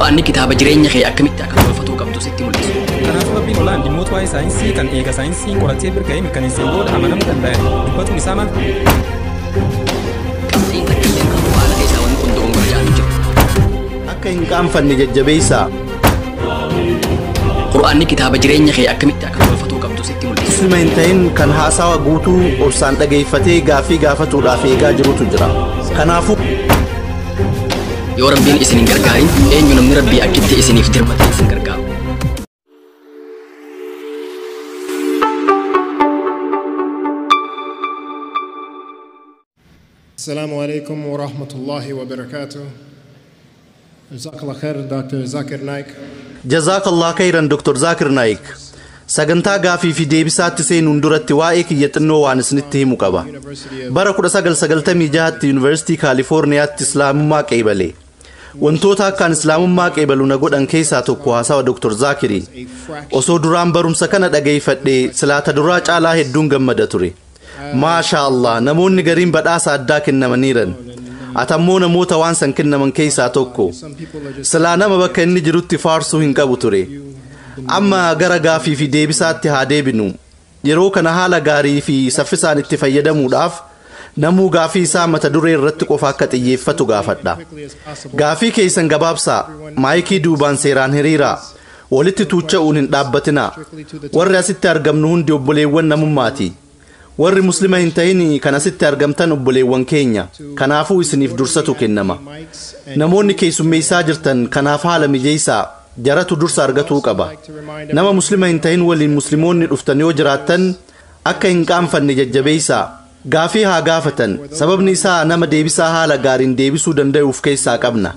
Qur'aanni kitaaba jireenya kee akkamitti akka tolfatuu qabdu sitti mul'isu. Kanaafuu Rabbiin olaan dhimmoota waa'ee saayinsii kan eega saayinsiin qoratee bira ga'ee mirkaneesseen booda amanamuu danda'e. Dubbatuun isaa maal? Qabxiin takka illee kan Qur'aana keessaa wanni kun dogongora jedhamu jiru. Akka hin qaanfanne jajjabeessaa. Qur'aanni kitaaba jireenya kee akkamitti akka tolfatuu qabdu sitti mul'isu. Muslima hin ta'in kan haasawa guutuu obsaan dhageeffatee gaaffii gaafatuudhaaf eegaa jirutu jira. Kanaafuu Yoo Rabbiin isin hin gargaarin, eenyu namni Rabbii achitti isiniif dirmatee isin gargaaru? Assalamu alaikum wa rahmatullahi wa barakatuh. Jazakallah khair, Dr. Zakir Naik. Jazaakallah khayran Dr. Zaakir Naik. Sagantaa gaafii fi deebisaatti seenuun duratti waa'ee kiyya xinnoo waan isinitti himu qaba. Bara 1996tti Yuunivarsiitii Kaalifoorniyaatti Islaamummaa qeebale. Wantoota akkaan Islaamummaa qeebalu na godhan keessaa tokko haasawa Dr. Zaakiri. Osoo duraan barumsa kana dhageeffadhee silaata duraa caalaa hedduun gammada ture. Maasha Allah, namoonni gariin badhaasa addaa kennamaniiran. Atammoo namoota waan san kennaman keessaa tokko. Silaa nama bakka inni jirutti faarsuu hin qabu ture. Amma gara gaafii fi deebisaatti haa deebinu. Yeroo kana haala gaarii fi saffisaan itti fayyadamuudhaaf namuu gaafii isaa mata duree irratti qofa akka xiyyeeffatu gaafadha. Gaafii keessan gabaabsaa, maayikii duubaan seeraan hiriiraa, walitti tuucha'uun hin dhaabbatinaa. Warri asitti argamnu hundi obboleewwan namummaati. Warri muslima hin ta'in kan asitti argamtan obboleewwan keenya. Kanaafuu isiniif dursatu kennama. Namoonni keessummeessaa jirtan kanaaf haala mijeessaa. Jaratu dursa argatuu qaba. Nama muslima hin ta'in waliin muslimoonni dhuftan yoo jiraattan akka hin qaanfanne jajjabeessaa. Gaafii haa gaafatan. Sababni isaa nama deebisaa haala gaariin deebisuu danda'uuf keessaa qabna.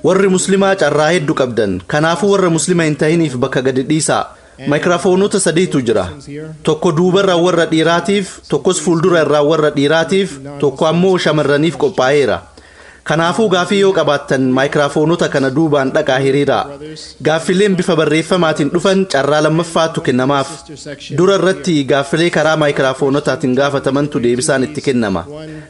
Warri muslimaa carraa hedduu qabdan. Kanaafuu warra muslima hin ta'iniif bakka gadi dhiisaa. Maayikiraafoonota sadiitu jira. Tokko duubarraa warra dhiiraatiif, tokkos fuuldura irraa warra dhiiraatiif, tokko ammoo shamarraniif qophaa'eera. Kanaafuu gaafii yoo qabaattan maayikiraafoonota kana duubaan dhaqaa hiriiraa. Gaaffileen bifa barreeffamaatiin dhufan carraa lammaffaatu kennamaaf. Dura irratti gaaffilee karaa maayikiraafoonotaatiin gaafatamantu deebisaan itti kennama.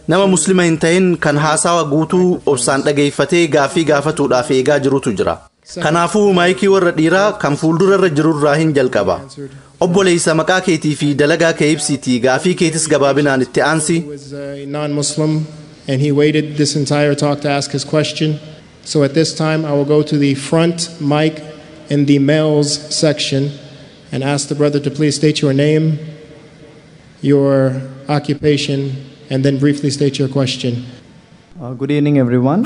Nama muslima hin ta'in kan haasawa guutuu obsaan dhageeffatee gaaffii gaafatuudhaaf eegaa jirutu jira. Kanaafuu maayikii warra dhiiraa kan fuuldura irra jirurraa hin jalqaba. Obboleessa maqaa keetii fi dalagaa kee ibsiitii gaafii keetis gabaabinaan itti aansi. Who is a non-Muslim, and he waited this entire talk to ask his question. So at this time, I will go to the front mic in the males section and ask the brother to please state your name, your occupation, and then briefly state your question. Good evening, everyone.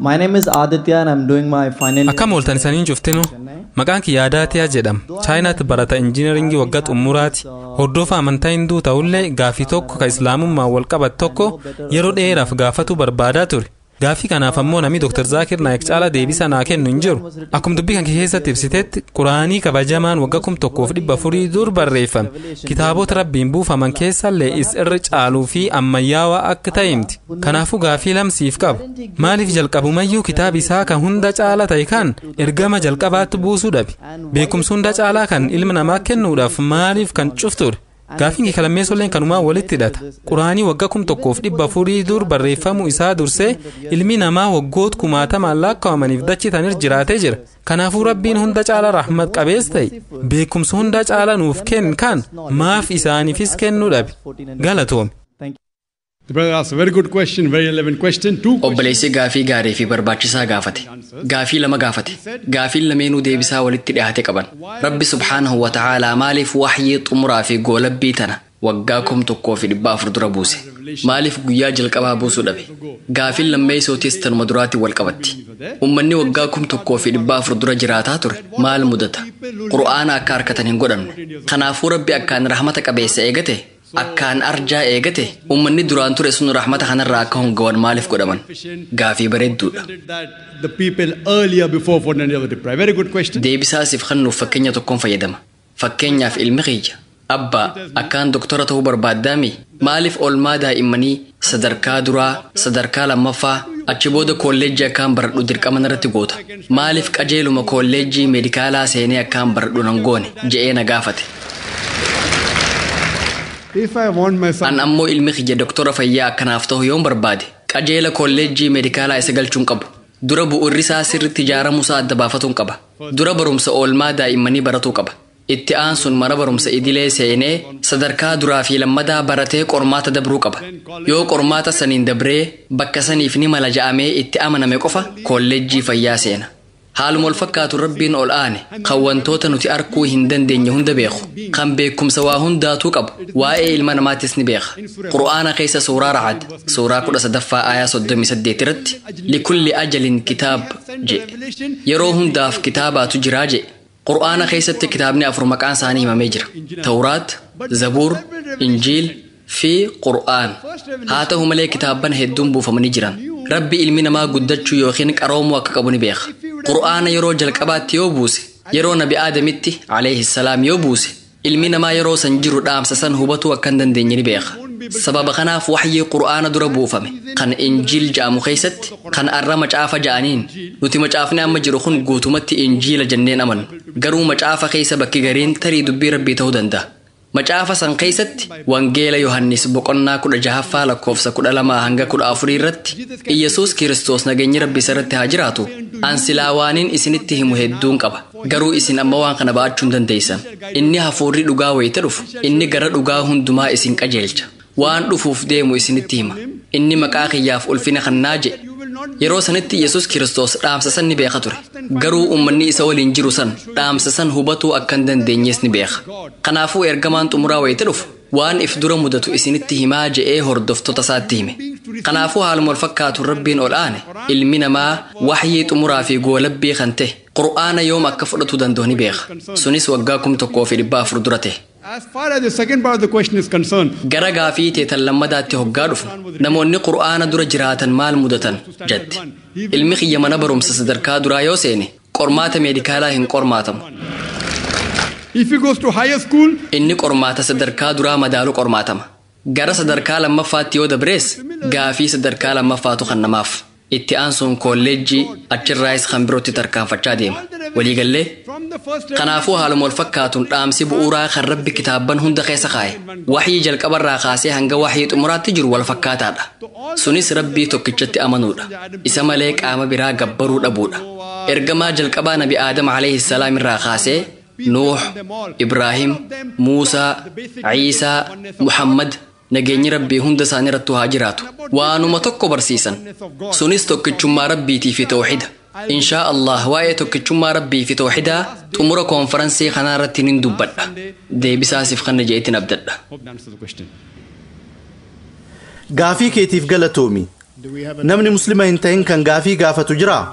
My name is Aditya and I'm doing my final year. Akkam ooltan isaniin cuftinu maqaan kiyya Adaatiyaa jedhama. Chaayinaatti barata injiinaringii waggaa xumuraati. Hordofa amantaa hinduu ta'ullee gaafii tokko ka islaamummaan wal qabatu tokko yeroo dheeraaf gaafatu barbaadaa ture. Gaafii kanaaf ammoo namni Dr. Zaakir Naayik caalaa deebisa naa kennu hin jiru. Akkuma dubbii kan keessatti ibsitetti Quraanii kabajamaan waggaa 1400 dur barreeffame. Kitaabota Rabbiin buufaman keessallee is irra caaluu fi ammayyaawaa akka ta'e himti. Kanaafuu gaafii lamsiif qabu. Maaliif jalqabumayyuu kitaabi isaa kan hunda caala ta'e kan ergama jalqabaatti buusuu dhabe? Beekumsa hunda caalaa kan ilma namaa kennuudhaaf maaliif kan cufture? Gaafiin kee lammeessolleen kanumaan walitti hidhata. Quraanii waggaa 1400 dur barreeffamuu isaa dursee ilmi namaa waggoota kumaatamaan lakkaa'amaniif dachee tanir jiraatee jira. Kanaafuu Rabbiin hunda caala rahmat qabeessa ta'e beekumsa hunda caala nuuf kennu kan maaf isaaniifis kennuu dhabe. Galatoome. The brother asked a very good question, very relevant question. Two questions. Obboleessi gaafii gaarii fi barbaachisaa gaafate. Gaafii lama gaafate. Gaafiin lameenuu deebisaa walitti dhiyaate qaban. Rabbi subhaanahu wa ta'aalaa maaliif waxyii xumuraa fi goolabbii tana waggaa 1400 dura buuse? Maaliif guyyaa jalqabaa buusuu dhabe? Gaafiin lammeessootis tanuma duraatiin wal qabatti. Uummanni waggaa 1400 dura jiraataa ture maal mudata? Qur'aana akka harkatan hin godhamne. Kanaafuu Rabbi akkaan rahmata qabeessa eegate akkaan arjaa eegate uummanni duraan ture sun rahmata kanarraa akka hongawan maaliif godhaman? Gaafii bareedduudha. That the people earlier before 1400 were deprived. Very good question. Deebisaa siif kennuuf fakkeenya tokkoon fayyadama. Fakkeenyaaf ilmi kiyya. Abbaa, akkaan doktora ta'uu barbaaddaami? Maaliif oolmaa daa'immanii sadarkaa duraa, sadarkaa lammaffaa, achi booda kolleejjii akkaan baradhu dirqama narratti goota? Maaliif qajeeluma kolleejjii meedikaalaa seenee akkaan baradhu nan goone? Je'ee na gaafate. If I want my son An ammoo ilmi kiyya doktora fayyaa akkanaaf ta'u yoon barbaade qajeela kolleejjii meedikaalaa isa galchuun qabu. Dura bu'uurri isaa sirriitti ijaaramuu isaa adda baafatuun qaba. Dura barumsa oolmaa daa'immanii baratuu qaba. Itti aansuun mana barumsa idilee seenee sadarkaa duraa fi lammadaa baratee qormaata dabruu qaba. Yoo qormaata saniin dabree bakka saniif ni mala ja'amee itti amaname qofa kolleejjii fayyaa seena. Haaluma wal fakkaatu Rabbiin ol aane kan wantoota nuti arkuu hin dandeenye hunda beeku, kan beekumsa waa hundaatuu qabu, waa'ee ilma namaattis ni beeka. Qur'aana keessa suuraa Racad suuraa 13ffaa aayaa 38 irratti likulli ajalin kitaab jedhe. Yeroo hundaaf kitaabaatu jiraa jedhe. Qur'aana keessatti kitaabni afur maqaan isaanii himamee jira. Tawraat, Zabuur, Injiil fi Qur'aan. Haa ta'u malee kitaabban hedduun buufamanii jiran. Rabbi ilmi namaa guddachuu yookiin qaroomuu akka qabu ni beeka. Qur'aana yeroo jalqabaatti yoo buuse, yeroo Nabi Aadamitti alayhi salaam yoo buuse, ilmi namaa yeroo san jiru dhaamsa san hubatuu akka hin dandeenye ni beeka. Sababa kanaaf waxyii Qur'aana dura buufame kan Injiil ja'amu keessatti kan arra macaafa ja'aniin nuti macaafni amma jiru kun guutumatti Injiila jenneen amannu. Garuu macaafa keessa bakki gariin tarii dubbii Rabbii ta'uu danda'a. Macaafa san keessatti Wangeela Yohannis boqonnaa 16ffaa lakkoofsa 12 hanga 14 irratti Iyyasuus Kiristoos nageenyi Rabbi isarratti haa jiraatu. An silaa waaniin isinitti himu hedduun qaba. Garuu isin amma waan kana ba'achuu hin dandeessan. Inni hafuurri dhugaa wayita dhufu, inni gara dhugaa hundumaa isin qajeelcha. Waan dhufuuf deemu isinitti hima. Inni maqaa kiyyaaf ulfina kannaa jedhe. Yeroo sanitti Yesuus Kiristoos dhaamsa san ni beeka ture. Garuu uummanni isa waliin jiru san dhaamsa san hubatuu akka hin dandeenyees ni beeka. Kanaafuu ergamaan xumuraa wayita dhufu waan if dura mudatu isinitti himaa je'ee hordoftoota isaatti hime. Kanaafuu haaluma wal fakkaatu Rabbiin ol aane ilmi namaa waxyii xumuraa fi goolabbii kan ta'e Qur'aana yoom akka fudhatu danda'u ni beeka. Sunis waggaa 1400 dura ta'e. As far as the second part of the question is concerned, Gara gaafii teetan lammadaatti hoggaa dhufu namoonni Qur'aana dura jiraatan maal mudatan jette. Ilmi kiyya mana barumsa sadarkaa duraa yoo seene qormaata meedikaalaa hin qormaatamu. If he goes to higher school, Inni qormaata sadarkaa duraa madaalu qormaatama. Gara sadarkaa lammaffaatti yoo dabrees gaafii sadarkaa lammaffaatu kan namaaf. Itti aansuun kolleejjii achirraayis kan birootti tarkaanfachaa deema. Waliigallee kanaafuu haaluma wal fakkaatuun dhaamsi bu'uuraa kan Rabbi kitaabban hunda keessa kaa'e waxyii jalqabarraa kaasee hanga waxyii xumuraatti jiru wal fakkaataadha. Sunis Rabbii tokkichatti amanuudha. Isa malee qaama biraa gabbaruu dhabuudha. Ergamaa jalqabaa Nabi Aadam alayhi salaam irraa kaasee Nuuh, Ibraahim, Muusaa, Ciisaa, Muhammad nageenyi Rabbii hunda isaanii irratti haa jiraatu. Waanuma tokko barsiisan. Sunis tokkichummaa Rabbiitii fi tawxiida. Inshaa Allah waa'ee tokkichummaa Rabbii fi tawxiidaa xumura koonferansii kanaa irratti nin dubbadha. Deebisaasiif kana je'eetin abdadha. Gaafii keetiif galatoomi. Namni muslima hin ta'in kan gaafii gaafatu jiraa?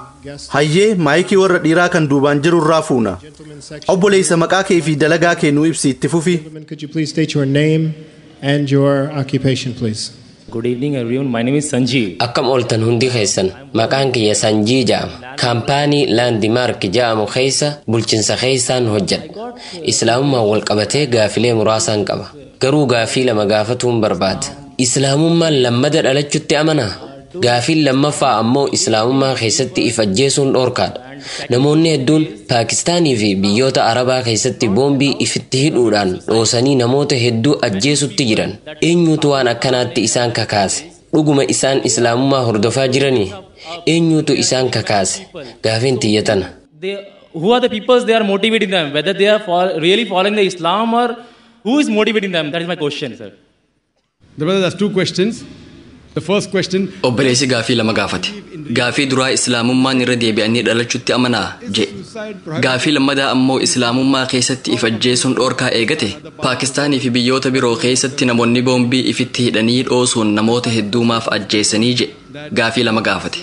Hayyee maayikii warra dhiiraa kan duubaan jiru irraa fuuna. Obboleessa maqaa kee fi dalagaa kee nuu ibsi itti fufi. Could you please state your name and your occupation, please? Good evening everyone. My name is Sanjeev. Akkam ooltan hundi keessan maqaan kiyya Sanjii jedhama. Kaampaanii Laandimaark jedhamu keessa bulchinsa keessaan hojjedha. Islaamummaan wal qabatee gaafilee muraasaan qaba. Garuu gaafii lama gaafatuun barbaada. Islaamummaan lammada dhalachuutti amanaa? Gaafiin lammaffaa ammoo islaamummaa keessatti if ajjeesuun dhoorkaadha. Namoonni hedduun Paakistaanii fi biyyoota Arabaa keessatti boombii ifitti hidhuudhaan dhoosanii namoota hedduu ajjeesutti jiran. Eenyutu waan akkanaatti isaan kakaase? Dhuguma isaan islaamummaa hordofaa jiranii? Eenyutu isaan kakaase? Gaafiin tiyya tana. Who are the people they are motivating them? Whether they are really following the Islam or who is motivating them? That is my question, sir. The brother has two questions. The first question. Obboleessi gaafii lama gaafate. Gaafii duraa islaamummaan irra deebi'anii dhalachuutti amanaa jedhe. Gaafii lammadaa ammoo islaamummaa keessatti if ajjeesuun dhoorkaa eegate. Paakistaanii fi biyyoota biroo keessatti namoonni boombii ifitti hidhanii dhoosuun namoota hedduumaaf ajjeesanii jedhe. Gaafii lama gaafate.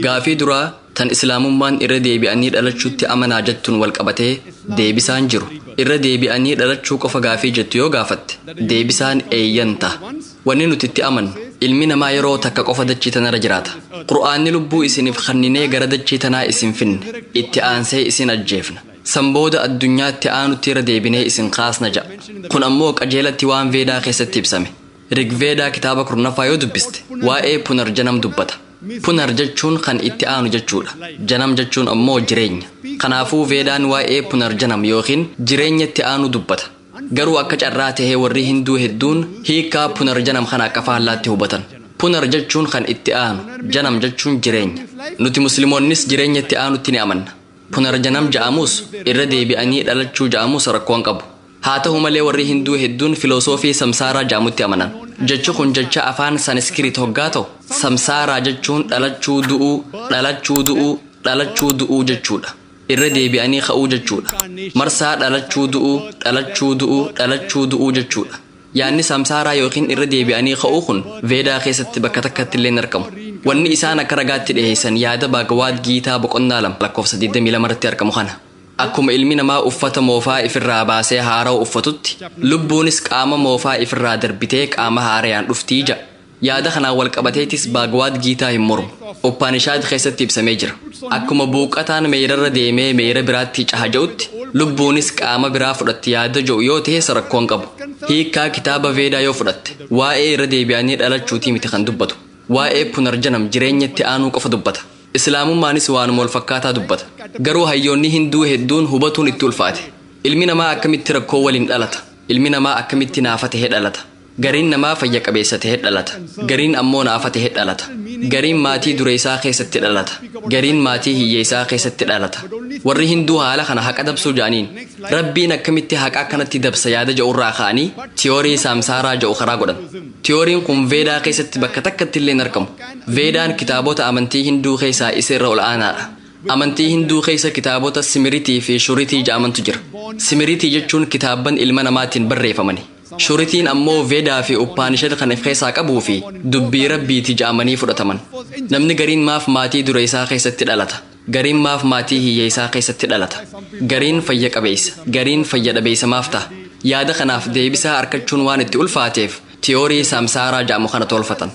Gaafii duraa tan islaamummaan irra deebi'anii dhalachuutti amanaa jettuun wal qabatee deebisaan jiru. Irra deebi'anii dhalachuu qofa gaafii jettu yoo gaafatte deebisaan eeyyan ta'a. Wanni nuti itti amannu ilmi namaa yeroo takka qofa dachii tanarra jiraata. Qur'aanni lubbuu isiniif kenninee gara dachii tanaa isin finne itti aansee isin ajjeefna. San booda addunyaatti aanutti irra deebinee isin kaasna ja'a. Kun ammoo qajeelatti waan Veedaa keessatti ibsame. Rigveedaa kitaaba 10ffaa yoo dubbiste waa'ee punarjanam dubbata. Punar jechuun kan itti aanu jechuudha. Janam jechuun ammoo jireenya. Kanaafuu Veedaan waa'ee punarjanam yookiin jireenya itti aanu dubbata. Garuu akka carraa tahee warri Hinduu hedduun hiikaa punarjanam kana akka faallaatti hubatan. Punar jechuun kan itti aanu, janam jechuun jireenya. Nuti musliimoonnis jireenya itti aanutti ni amanna. Punar janam ja'amus irra deebi'anii dhalachuu ja'amus rakkoon qabu. Haa ta'u malee warri Hinduu hedduun filosoofii samsaaraa ja'amutti amanan. Jechi kun jecha afaan Sanskrit hoggaa ta'u, samsaaraa jechuun dhalachuu du'uu, dhalachuu du'uu, dhalachuu du'uu jechuudha. Irra deebi'anii ka'uu jechuudha. Marsaa dhalachuu du'uu, dhalachuu du'uu, dhalachuu du'uu jechuudha. Yaanni samsaaraa yookiin irra deebi'anii ka'uu kun Veedaa keessatti bakka takkatti illee hin argamu. Wanni isaan akka ragaatti dhiheessan yaada Baagawaad Giitaa boqonnaa 2 lakkoofsa 22 irratti argamu kana. Akkuma ilmi namaa uffata moofaa ifirraa baasee haarawa uffatutti, lubbuunis qaama moofaa ifirraa darbitee qaama haarayaan dhuftii ja'a. Yaada kanaan wal qabateetis Baagawaad Giitaa hin mormu. Upanishaad keessatti ibsamee jira. Akkuma buuqataan meerarra deemee meera biraatti caha ja'utti, lubbuunis qaama biraa fudhatti yaada ja'u yoo ta'e rakkoon qabu. Hiikkaa kitaaba Veedaa yoo fudhatte, waa'ee irra deebi'anii dhalachuutii miti kan dubbatu. Waa'ee punarjanam jireenyatti aanuu qofa dubbata. Islaamummaanis waanuma wal fakkaataa dubbata. Garuu hayyoonni Hinduu hedduun hubatuun itti ulfaate. Ilmi namaa akkamitti rakkoo waliin dhalata? Ilmi namaa akkamitti naafa ta'ee dhalata? Gariin namaa fayya qabeessa ta'ee dhalata. Gariin ammoo naafa ta'ee dhalata. Gariin maatii dureessaa keessatti dhalata. Gariin maatii hiyyeessaa keessatti dhalata. Warri Hinduu haala kana haqa dabsuu ja'aniin. Rabbiin akkamitti haqa akkanatti dabsa yaada ja'urraa ka'anii tiyoorii saamsaaraa ja'u karaa godhan. Tiyooriin kun Veedaa keessatti bakka takkatti illee hin argamu. Veedaan kitaabota amantii Hinduu keessaa isa irra ol aanaadha. Amantii Hinduu keessa kitaabota Simiritii fi Shuritii ja'amantu jira. Simiritii jechuun kitaabban ilma namaatiin barreeffamani. Shuritiin ammoo Veedaa fi Upaanishad kan of keessaa qabuu fi dubbii Rabbiiti ja'amanii fudhataman. Namni gariin maaf maatii dureessaa keessatti dhalata. Gariin maaf maatii hiyyeessaa keessatti dhalata. Gariin fayya qabeessa, gariin fayya dhabeessa maaf ta'a. Yaada kanaaf deebisaa argachuun waan itti ulfaateef tiyoorii saamsaaraa ja'amu kana tolfatan.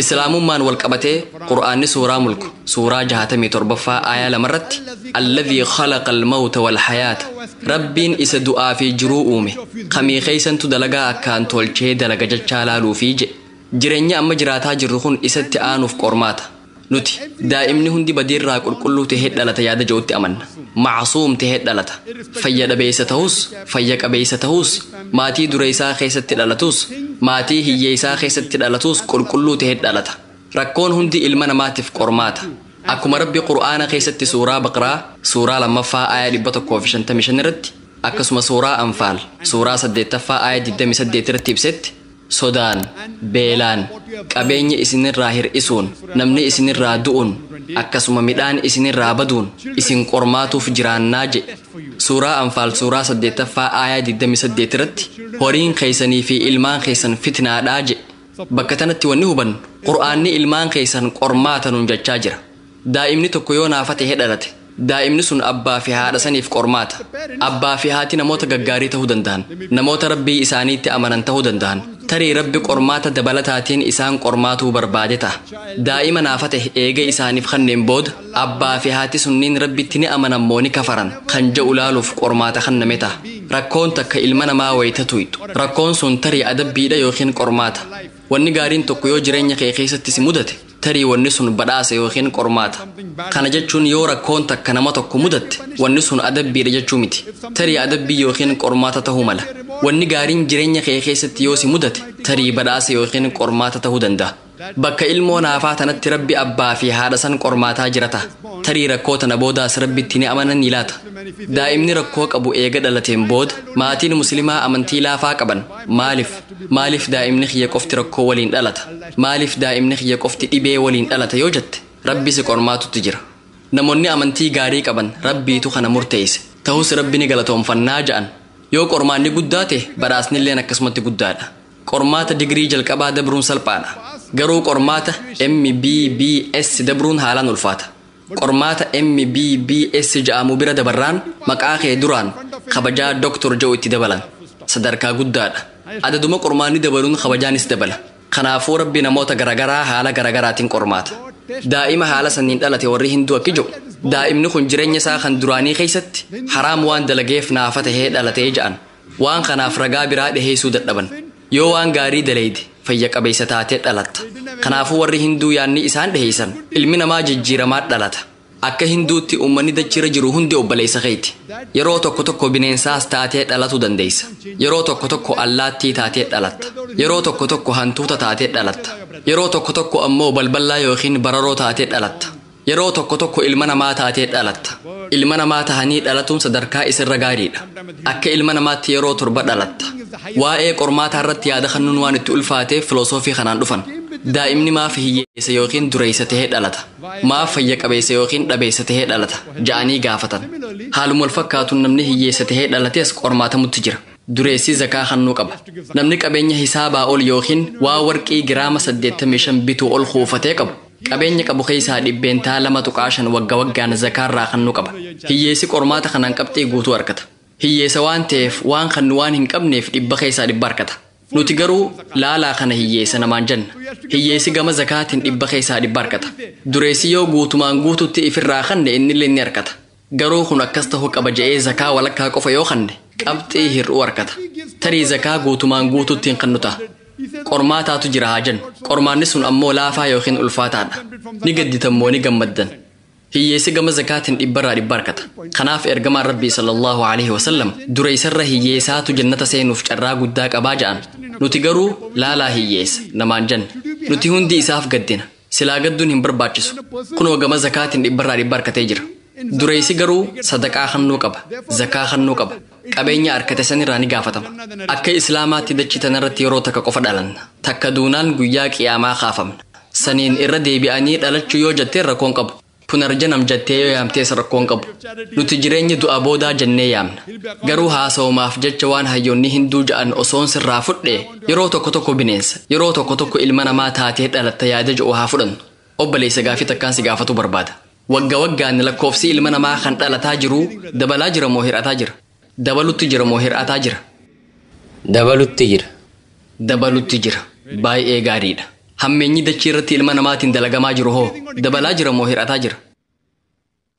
Islaamummaan wal qabatee Qur'aanni suuraa mulku suuraa 67ffaa aayaa 2 irratti alladhii khalaqa al-mawta wal hayaata, Rabbiin isa du'aa fi jiruu uume kamii keessantu dalagaa akkaan tolchee dalaga jechaa laaluu fi jedhe. Jireenya amma jiraataa jirru kun isatti aanuuf qormaata. Nuti daa'imni hundi badiirraa qulqulluu tahee dhalata yaada ja'utti amanna. Macsuum tahee dhalata. Fayya dhabeessa ta'us, fayya qabeessa ta'us, maatii dureessaa keessatti dhalatus, maatii hiyyeessaa keessatti dhalatus qulqulluu tahee dhalata. Rakkoon hundi ilma namaatiif qormaata. Akkuma Rabbi Qur'aana keessatti suuraa Baqraa suuraa 2ffaa aayaa 155 irratti akkasuma suuraa Anfaal suuraa 8ffaa aayaa 28 irratti ibsetti sodaan, beelaan, qabeenya isinirraa hir'isuun, namni isinirraa du'uun, akkasuma midhaan isinirraa baduun isin qormaatuuf jiraannaa jedhe. Suuraa Anfaal suuraa 8ffaa aayaa 28 irratti horiin keessanii fi ilmaan keessan fitnaadhaa jedhe. Bakka tanatti wanni hubannu Qur'aanni ilmaan keessan qormaata nuun jechaa jira. Daa'imni tokko yoo naafa ta'ee dhalate, daa'imni sun abbaa fi haadha saniif qormaata. Abbaa fi haati namoota gaggaarii ta'uu danda'an, namoota Rabbii isaaniitti amanan ta'uu danda'an. Tarii Rabbi qormaata dabalataatiin isaan qormaatuu barbaade ta'a. Daa'ima naafa ta'e eega isaaniif kanneen booda abbaa fi haati sunniin Rabbitti ni amanan moo ni kafaran kan ja'u laaluuf qormaata kanname ta'a. Rakkoon takka ilma namaa wayita tuyxu. Rakkoon sun tarii adabbiidha yookiin qormaata. Wanni gaariin tokko yoo jireenya kee keessatti si mudate, tarii wanni sun badhaasa yookiin qormaata. Kana jechuun yoo rakkoon takka nama tokko mudatte, wanni sun adabbiidha jechuu miti. Tarii adabbii yookiin qormaata ta'uu mala. Wanni gaariin jireenya kee keessatti yoo si mudate, tarii badhaasa yookiin qormaata ta'uu danda'a. Bakka ilmoo naafaa tanatti Rabbi abbaa fi haadha san qormaataa jira ta'a. Tarii rakkoo tana boodaas Rabbitti ni amanan ni laata. Daa'imni rakkoo qabu eega dhalateen booda maatiin musliimaa amantii laafaa qaban maaliif? Maaliif daa'imni kiyya qofti rakkoo waliin dhalata? Maaliif daa'imni kiyya qofti dhibee waliin dhalata yoo jette Rabbi si qormaatutti jira. Namoonni amantii gaarii qaban Rabbiitu kana murteesse. Ta'us Rabbi ni galatoomfannaa ja'an. Yoo qormaanni guddaa ta'e badhaasnilleen akkasumatti guddaadha. Qormaata digirii jalqabaa dabruun salphaadha. Garuu qormaata MBBS dabruun haalaan ulfaata. Qormaata MBBS ja'amu bira dabarraan maqaa kee duraan kabajaa Doktor ja'u itti dabalan. Sadarkaa guddaadha. Adaduma qormaanni dabaluun kabajaanis dabala. Kanaafuu Rabbi namoota garagaraa haala garagaraatiin qormaata. Daa'ima haala saniin dhalate warri Hinduu akki jiru. Daa'imni kun jireenya isaa kan duraanii keessatti haraam waan dalageef naafa tahee dhalatee ja'an. Waan kanaaf ragaa biraa dhiheessuu dadhaban. Yoo waan gaarii daleeyde fayya qabeessa taatee dhalatta. Kanaafuu warri Hinduu yaanni isaan dhiheessan ilmi namaa jijjiiramaa dhalata. Akka Hinduutti uummanni dachirra jiru hundi obboleessa keeti. Yeroo tokko tokko bineensaas taatee dhalatu dandeessa. Yeroo tokko tokko allaattii taatee dhalatta. Yeroo tokko tokko hantuuta taatee dhalatta. Yeroo tokko tokko ammoo balballaa yookiin bararoo taatee dhalatta. Yeroo tokko tokko ilma namaa taatee dhalatta. Ilma namaa tahanii dhalatuun sadarkaa isirra gaariidha. Akka ilma namaatti yeroo 7 dhalatta. Waa'ee qormaataa irratti yaada kennuun waan itti ulfaateef filosoofii kanaan dhufan. Daa'imni maaf hiyyeessa yookiin dureessa tahee dhalata? Maaf fayya qabeessa yookiin dhabeessa tahee dhalata? Ja'anii gaafatan. Haaluma wal fakkaatuun namni hiyyeessa tahee dhalates qormaatamutti jira. Dureessi zakaa kennuu qaba. Namni qabeenya hisaabaa ol yookiin waa warqii giraama 85 bituu ol kuufatee qabu. Qabeenya qabu keessaa 2.5% wagga waggaan zakaarraa kennuu qaba. Hiyyeessi qormaata kanaan qabxii guutuu argata. Hiyyeessa waan ta'eef waan kennu waan hin qabneef 100 keessaa 100 argata. Nuti garuu laalaa kana hiyyeessa namaan jenna. Hiyyeessi gama zakaatiin 100 keessaa 100 argata. Dureessi yoo guutumaan guututti ifirraa kenne innillee ni argata. Garuu kun akkas ta'uu qaba je'ee zakaa walakkaa qofa yoo kenne qabxii hir'uu argata. Tarii zakaa guutumaan guututti hin kennu ta'a. Qormaataatu jira haa jennu. Qormaanni sun ammoo laafaa yookiin ulfaataadha. Ni gadditammoo ni gammaddan. Hiyyeessi gama zakaatiin 100 argata. Kanaaf ergamaan Rabbii sallallahu alaihi wasallam dureessarra hiyyeessaatu jannata seenuuf carraa guddaa qabaa ja'an. Nuti garuu laalaa hiyyeessa namaan jenna. Nuti hundi isaaf gaddina. Silaa gadduun hin barbaachisu. Kunoo gama zakaatiin 100 argatee jira. Dureessi garuu sadaqaa kennuu qaba. Zakaa kennuu qaba. Qabeenya argate sanirraa ni gaafatama. Akka Islaamaatti dachii tanarratti yeroo takka qofa dhalanna. Takka duunaan guyyaa qiyaamaa kaafamna. Saniin irra deebi'anii dhalachuu yoo jettee rakkoon qabu. Punarjanam jettee yoo yaamtees rakkoon qabu. Nuti jireenya du'a boodaa jennee yaamna. Garuu haasawumaaf jecha waan hayyoonni hinduu ja'an osoon sirraa fudhe yeroo tokko tokko bineensa, yeroo tokko tokko ilma namaa taatee dhalatta yaada jedhu haa fudhannu. Obboleessa gaafii takkaan si gaafatu barbaada. Wagga waggaan lakkoofsi ilma namaa kan dhalataa jiru dabalaa jira moo hir'ataa jira? Dabalutti jira moo hir'ataa jira? Dabalutti jira. Dabalutti jira. Baay'ee gaariidha. Hammeenyi dachii irratti ilma namaatiin dalagamaa jiru hoo dabalaa jira moo hir'ataa jira?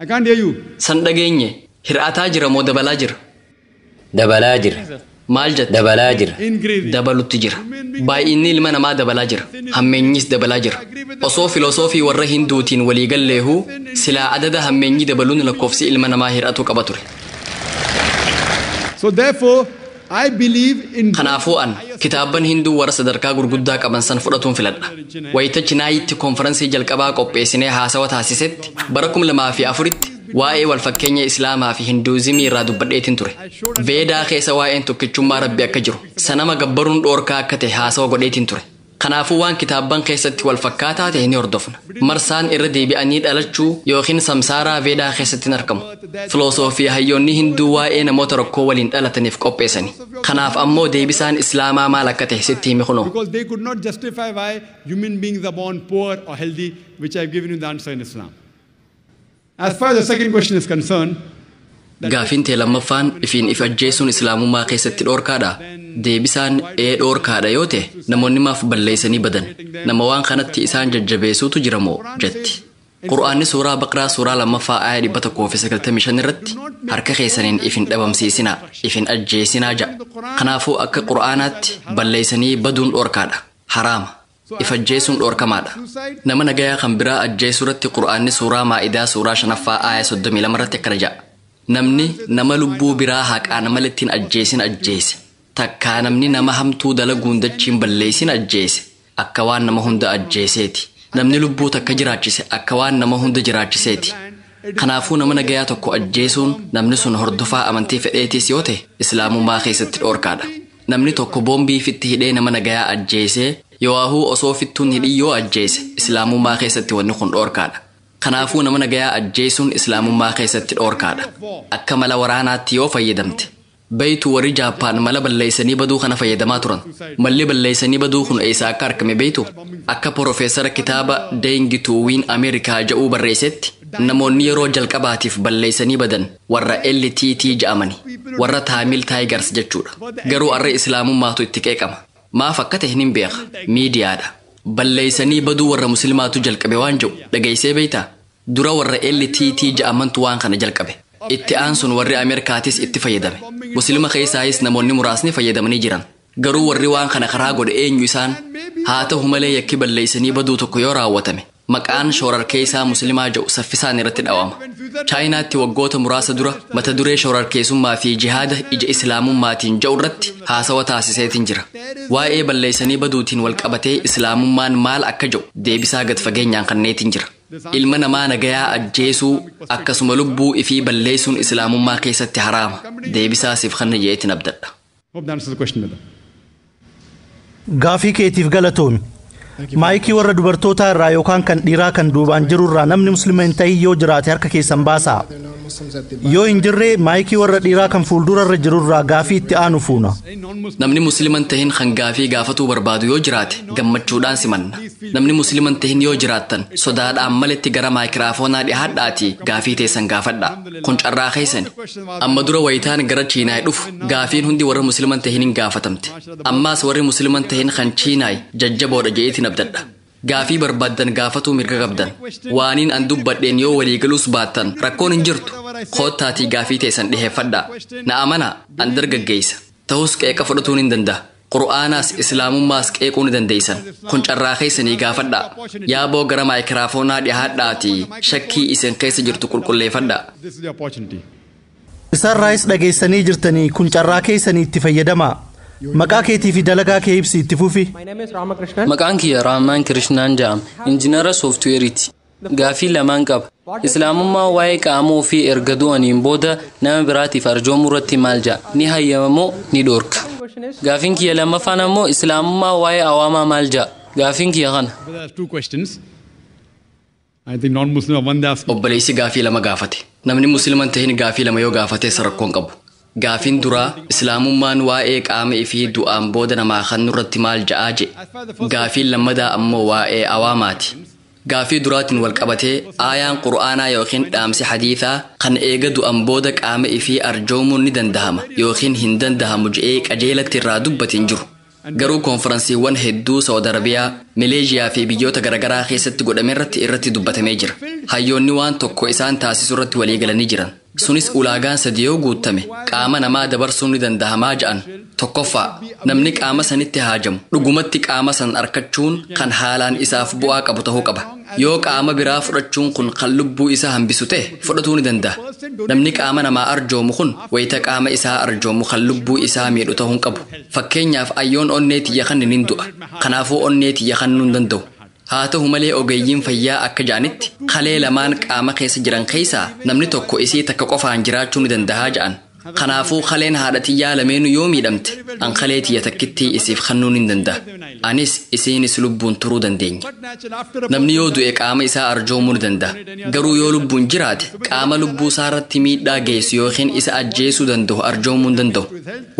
I can't hear you. San dhageenye hir'ataa jira moo dabalaa jira? Dabalaa jira. Maal jette? Dabalaa jira. Dabalutti jira. Baay'inni ilma namaa dabalaa jira. Hammeenyis dabalaa jira. Osoo filosoofii warra Hinduutiin waliigalleehuu silaa adada hammeenyi dabaluun lakkoofsi ilma namaa hir'atuu qaba ture. So therefore, I believe in Kanaafuu an kitaabban Hinduu warra sadarkaa gurguddaa qaban san fudhatuun filadha. Wayita Chinaayitti konferansii jalqabaa qopheessinee haasawa taasisetti bara 2004tti waa'ee walfakkeenya Islaamaa fi Hinduuzimii irraa dubbadheetiin ture. Veedaa keessa waa'een tokkichummaa Rabbi akka jiru, sanama gabbaruun dhoorkaa akka ta'e haasawa godheetiin ture. Kanaafuu waan kitaabban keessatti wal fakkaataa ta'e ni hordofna. Marsaan irra deebi'anii dhalachuu yookiin samsaaraa Veedaa keessatti hin argamu. Filosoofii hayyoonni Hinduu waa'ee namoota rakkoo waliin dhalataniif qopheessani. Kanaaf ammoo deebisaan Islaamaa maal akka ta'e sitti himi kunoo. Because they could not justify why human beings are born poor or healthy, which I've given you the answer in Islam. As far as the second question is concerned, Gaafiin tee lammaffaan ifiin if ajjeesuun Islaamummaa keessatti dhoorkaadha. Deebisaan ee dhoorkaadha yoo ta'e namoonni maaf balleessanii badan. Nama waan kanatti isaan jajjabeessuutu jira moo jetti. Qur'aanni suuraa Baqraa suuraa 2 aaya 195 irratti harka keessaniin ifin dhabamsiisinaa, ifin ajjeesinaa ja'a. Kanaafuu akka Qur'aanaatti balleessanii baduun dhoorkaadha. Haraama. If ajjeesuun dhoorkamaadha. Nama nagayaa kan biraa ajjeesuu irratti Qur'aanni suuraa Maa'idaa suuraa 5 aaya 32 irratti akkana ja'a. Namni nama lubbuu biraa haqaan malee hin ajjeesin ajjeese. Takkaa namni nama hamtuu dalaguun dachiin balleessin ajjeese. Akka waan nama hunda ajjeeseeti. Namni lubbuu takka jiraachise akka waan nama hunda jiraachiseeti. Kanaafuu nama nagayaa tokko ajjeesuun namni sun hordofaa amantii fedheetis yoo ta'e Islaamummaa keessatti dhoorkaadha. Namni tokko boombii fitti hidhee nama nagayaa ajjeesee yoo'ahuu osoo fittuun hidhii yoo ajjeese Islaamummaa keessatti wanni kun dhoorkaadha. Kanaafuu nama nagayaa ajjeesuun Islaamummaa keessatti dhoorkaadha. Akka mala waraanaatti yoo fayyadamte. Beeytu warri Jaappaan mala balleessanii baduu kana fayyadamaa turan. Malli balleessanii baduu kun eessaa akka argame beeytu? Akka Profeesara kitaaba Deng Tuwiin Ameerikaa jedhuu barreessetti namoonni yeroo jalqabaatiif balleessanii badan warra LTT jedhamani. Warra Taamil Taayigars jechuudha. Garuu arra Islaamummaatu itti qeeqama. Maaf akka ta'e hin beeka. Miidiyaadha. Balleessanii baduu warra Musliimaatu jalqabe waan jedhu dhageessee beeytaa? Dura warra LTT jedhamantu waan kana jalqabe. Itti aansuun warri Ameerikaatis itti fayyadame. Musliima keessaayis namoonni muraasni fayyadamanii jiran. Garuu warri waan kana karaa godhe eenyu isaan? Haa ta'u malee yakki balleessanii baduu tokko yoo raawwatame Maqaan shoorarkeessaa musliimaa jedhu saffisaan irratti dhawama. Chaayinaatti waggoota muraasa dura mata duree shoorarkeessummaa fi jihaada ija islaamummaatiin jedhu irratti haasawa taasiseetiin jira. Waa'ee balleessanii baduutiin wal qabatee islaamummaan maal akka jedhu deebisaa gad fageenyaan kanneetiin jira. Ilma namaa nagayaa ajjeesuu akkasuma lubbuu ifii balleessuun islaamummaa keessatti haraama. Deebisaa siif kanna jeetiin abdadha. Hope that answers the question, brother. Gaafii keetiif galatoomi. Maayikii warra dubartootaa irraa yookaan kan dhiiraa kan duubaan jiru irraa namni muslima hin ta'in yoo jiraate harka keessan baasaa. Yoo hin jirre maayikii warra dhiiraa kan fuuldura irra jiru irraa gaafii itti aanu fuuna. Namni muslima hin tahin kan gaafii gaafatuu barbaadu yoo jiraate gammachuudhaan simanna. Namni muslima hin tahin yoo jiraattan sodaadhaan maletti gara maayikiraafoonaa dhihaadhaatii gaafii teessan gaafadhaa. Kun carraa keessani. Amma dura wayitaan gara Chiinaay dhufu gaafiin hundi warra muslima hin tahin hin gaafatamte. Ammaas warri muslima hin tahin kan Chiinaay jajjaboodha je'eetiin abdadha. Gaafii barbaaddan gaafatuu mirga qabdan. Waaniin an dubbadheen yoo waliigaluus baattan rakkoon hin jirtu. Koottaatii gaafii teessan dhiheeffadhaa. Na amanaa an dargaggeessa. Ta'us qeeqa fudhatuun hin danda'a. Qur'aanaas islaamummaas qeequu ni dandeessan. Kun carraa keessanii gaafadhaa. Yaaboo gara maayikiraafoonaa dhihaadhaatii shakkii isin keessa jirtu qulqulleeffadhaa. This is the opportunity. Isarraayis dhageessanii jirtanii kun carraa keessanii itti fayyadamaa. Maqaa keetii fi dalagaa kee ibsi itti fufi. Maqaan kiyya Raamaan Kirishnaan jedhama. Injiinara sooftiweeriiti. Gaafii lamaan qaba. Islaamummaa waa'ee qaama ofii erga du'aniin booda nama biraatiif arjoomuu irratti maal jedha? Ni hayyama moo ni dhoorka? Gaafiin kiyya lammaffaan ammoo islaamummaa waa'ee awaamaa maal jedha? Gaafiin kiyya kana. Brother has two questions. I think non-Muslim are one they ask. Obboleessi gaafii lama gaafate. Namni muslima hin tahin gaafii lama yoo gaafate rakkoon qabu. Gaafiin duraa islaamummaan waa'ee qaama ifii du'aan booda namaa kan nurratti maal ja'aa jedhe. Gaafiin lammadaa ammoo waa'ee awaamaati. Gaafii duraatiin wal qabatee aayaan qur'aanaa yookiin dhaamsi hadiisaa kan eega du'an booda qaama ifii arjoomuun ni dandahama yookiin hin dandahamu je'ee qajeelatti irraa dubbatiin jiru. Garuu koonferansiiwwan hedduu Saawud Arabiyaa, Maleeshiyaa fi biyyoota garaagaraa keessatti godhame irratti dubbatamee jira. Hayyoonni waan tokko isaan taasisu irratti walii galanii jiran. Sunis ulaagaan sadi yoo guutame qaama namaa dabarsuun ni dandahamaa ja'an. Tokkoffaa, namni qaama sanitti haajamu dhugumatti qaama san arkachuun kan haalaan isaaf bu'aa qabu ta'uu qaba. Yoo qaama biraa fudhachuun kun kan lubbuu isaa hambisu ta'e fudhatuu ni danda'a. Namni qaama namaa arjoomu kun wayita qaama isaa arjoomu kan lubbuu isaa miidhu ta'uu hin qabu. Fakkeenyaaf ayyoon onnee tiyya kan hin du'a. Kanaafuu onnee tiyya kennuu hin danda'u. Haa ta'u malee ogeeyyiin fayyaa akka ja'anitti kalee lamaan qaama keessa jiran keessaa namni tokko isii takka qofaan jiraachuu ni danda'a ja'an. Kanaafuu kaleen haadha tiyyaa lameenuu yoo miidhamte an kalee tiyya takkittii isiif kennuun hin danda'a. Anis isiinis lubbuun turuu dandeenya. Namni yoo du'e qaama isaa arjoomuu ni danda'a. Garuu yoo lubbuun jiraate qaama lubbuu isaa irratti miidhaa geessu yookiin isa ajjeesuu danda'u arjoomuu hin danda'u.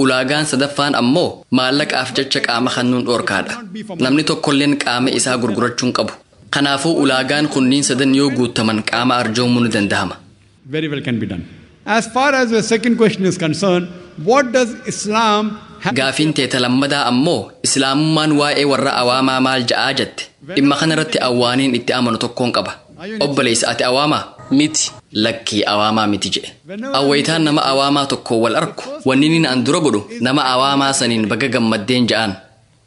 Ulaagaan sadaffaan ammoo maallaqaaf jecha qaama kennuun dhoorkaadha. Namni tokkolleen qaama isaa gurgurachuu hin qabu. Kanaafuu ulaagaan kunniin sadan yoo guutaman qaama arjoomuu ni danda'ama. Very well can be done. As far as the second question is concerned, what does Islam have? Gaafiin teeta lammadaa ammoo islaamummaan waa'ee warra awaamaa maal ja'aa jette. Dhimma kanarratti awwaaniin itti amanu tokkoon qaba. Obboleessa ati awaamaa? Miti. Lakkii awaamaa miti jedhe. Awwayitaan nama awaamaa tokko wal arku wanni inni an dura godhu nama awaamaa saniin baga gammaddeen ja'an.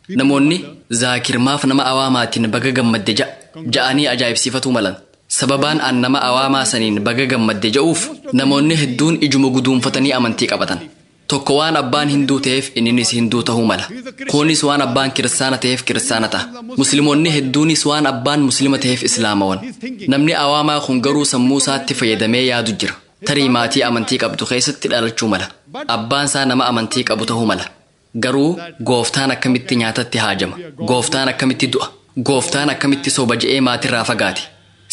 Namoonni Zaakir maaf nama awaamaatiin baga gammadde ja'a ja'anii ajaa'ibsiifatuu malan. Sababaan an nama awaamaa saniin baga gammadde ja'uuf namoonni hedduun ijuma guduunfatanii amantii qabatan. Tokko waan abbaan hinduu ta'eef inninis hinduu ta'uu mala. Kunis waan abbaan kiristaana ta'eef kiristaana ta'a. Musliimoonni hedduunis waan abbaan muslima ta'eef islaamawan. Namni awaamaa kun garuu sammuu isaatti fayyadamee yaadu jira. Tarii maatii amantii qabdu keessatti dhalachuu mala. Abbaan isaa nama amantii qabu ta'uu mala. Garuu gooftaan akkamitti nyaatatti haajama? Gooftaan akkamitti du'a? Gooftaan akkamitti soba je'ee maatirraa fagaate?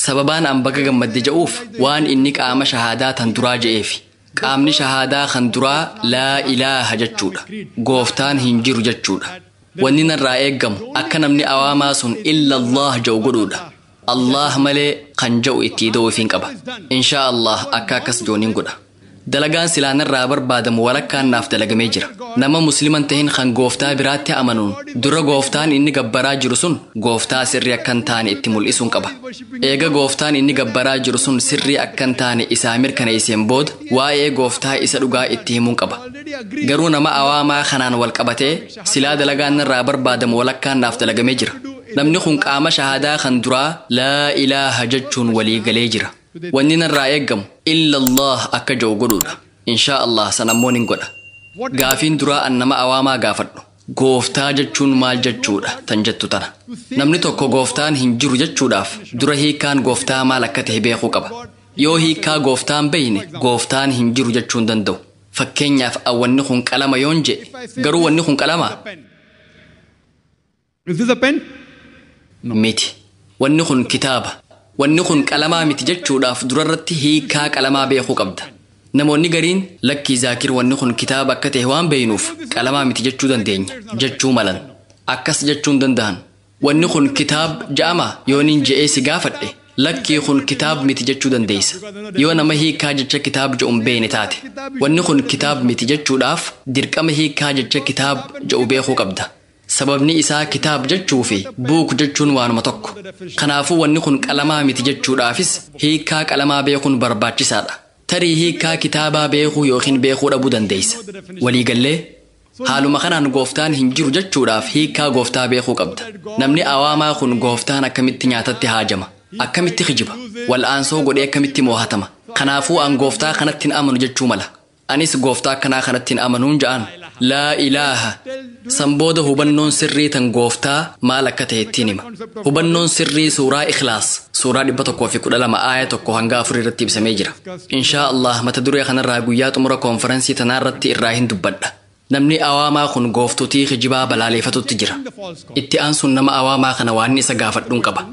Sababaan an baga gammadde ja'uuf waan inni qaama shahaadaa tan duraa je'eefi. Qaamni shahaadaa kan duraa laa ilaaha jechuudha. Gooftaan hin jiru jechuudha. Wanni narraa eeggamu akka namni awaamaa sun illa Allah ja'u godhuudha. Allah malee kan ja'u itti ida'uuf hin qaba. Inshaa Allah akka akkas jooniin godha. Dalagaan silaa narraa barbaadamu walakkaan naaf dalagamee jira. Nama musliman tahin kan gooftaa biraatti amanuun dura gooftaan inni gabbaraa jiru sun gooftaa sirrii akka hin taane itti mul'isuun qaba. Eega gooftaan inni gabbaraa jiru sun sirrii akka hin taane isaa mirkaneesseen booda waa'ee gooftaa isa dhugaa itti himuun qaba. Garuu nama awaamaa kanaan wal qabatee silaa dalagaan narraa barbaadamu walakkaan naaf dalagamee jira. Namni kun qaama shahaadaa kan duraa laa ilaaha jechuun walii galee jira. Wanni narraa eeggamu illallah akka jedhu godhuudha. Inshaa Allah san ammoo nin godha. Gaafiin duraa an nama awaamaa gaafadhu. Gooftaa jechuun maal jechuudha tan jettu tana. Namni tokko gooftaan hin jiru jechuudhaaf dura hiikaan gooftaa maal akka ta'e beekuu qaba. Yoo hiikaa gooftaan beeyne gooftaan hin jiru jechuu hin danda'u. Fakkeenyaaf wanni kun qalama yoon jedhe garuu wanni kun qalamaa? Is this a pen? Miti. Wanni kun kitaaba. Wanni kun qalamaa miti jechuudhaaf durarratti hiikaa qalamaa beekuu qabda. Namoonni gariin lakkii Zaakir wanni kun kitaaba akka ta'e waan beeynuuf qalamaa miti jechuu dandeenya jechuu malan. Akkas jechuu hin danda'an. Wanni kun kitaab ja'ama yooniin je'ee si gaafadhe lakkii kun kitaab miti jechuu dandeessa. Yoo nama hiikaa jecha kitaab jedhu hin beekne taate. Wanni kun kitaab miti jechuudhaaf dirqama hiikaa jecha kitaab jedhu beekuu qabda. Sababni isaa kitaab jechuu fi buuk jechuun waanuma tokko. Kanaafuu wanni kun qalamaa miti jechuudhaafis hiikaa qalamaa beekuun barbaachisaadha. Tarii hiikaa kitaabaa beekuu yookiin beekuu dhabuu dandeessa. Waliigallee haaluma kanaan gooftaan hin jiru jechuudhaaf hiikaa gooftaa beekuu qabda. Namni awaamaa kun gooftaan akkamitti nyaatatti haajama? Akkamitti kijiba? Wal'aansoo godhee akkamitti moohatama? Kanaafuu an gooftaa kanatti hin amanu jechuu mala. Anis gooftaa akkanaa kanatti hin amanuun ja'an. Laa ilaaha. San booda hubannoon sirrii tan gooftaa maal akka ta'e ittiin hima. Hubannoon sirrii suuraa Ikhlaas suuraa 112 aaya 1 hanga 4 irratti ibsamee jira. Inshaa Allah mata duree kanarraa guyyaa xumura koonferansii tanaarratti irraa hin dubbadha. Namni awaamaa kun gooftotii kijibaa balaaleeffatutti jira. Itti aansuun nama awaamaa kana waan isa gaafadhuun qaba.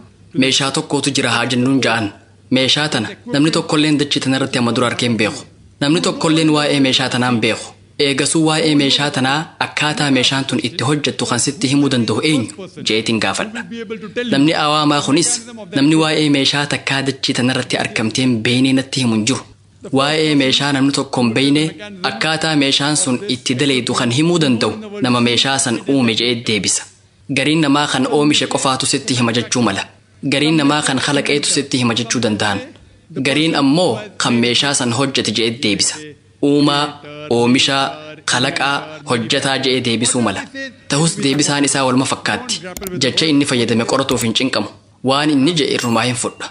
Meeshaa tokkotu jira haa jennuun ja'an. Meeshaa tana namni tokkolleen dachii tanarratti amma dura arkee hin beeku. Namni tokkolleen waa'ee meeshaa tanaa hin beeku. Eegasuu waa'ee meeshaa tanaa akkaataa meeshaan tun itti hojjettu kan sitti himuu danda'u eenyu jeetiin gaafadha. Namni awaamaa kunis namni waa'ee meeshaa takkaa dachii tanarratti argamtee hin beekne natti himu hin jiru. Waa'ee meeshaa namni tokko hin beekne akkaataa meeshaan sun itti daleedu kan himuu danda'u nama meeshaa san uume je'ee deebisa. Gariin namaa kan oomishe qofaatu sitti hima jechuu mala. Gariin namaa kan kalaqeetu sitti hima jechuu danda'an. Gariin ammoo kan meeshaa san hojjete je'ee deebisa. Uumaa, oomishaa, kalaqaa, hojjetaa je'ee deebisuu mala. Ta'us deebisaan isaa waluma fakkaatti. Jecha inni fayyadame qoratuuf hin cinqamu. Waan inni je'e irrumaa hin fudha.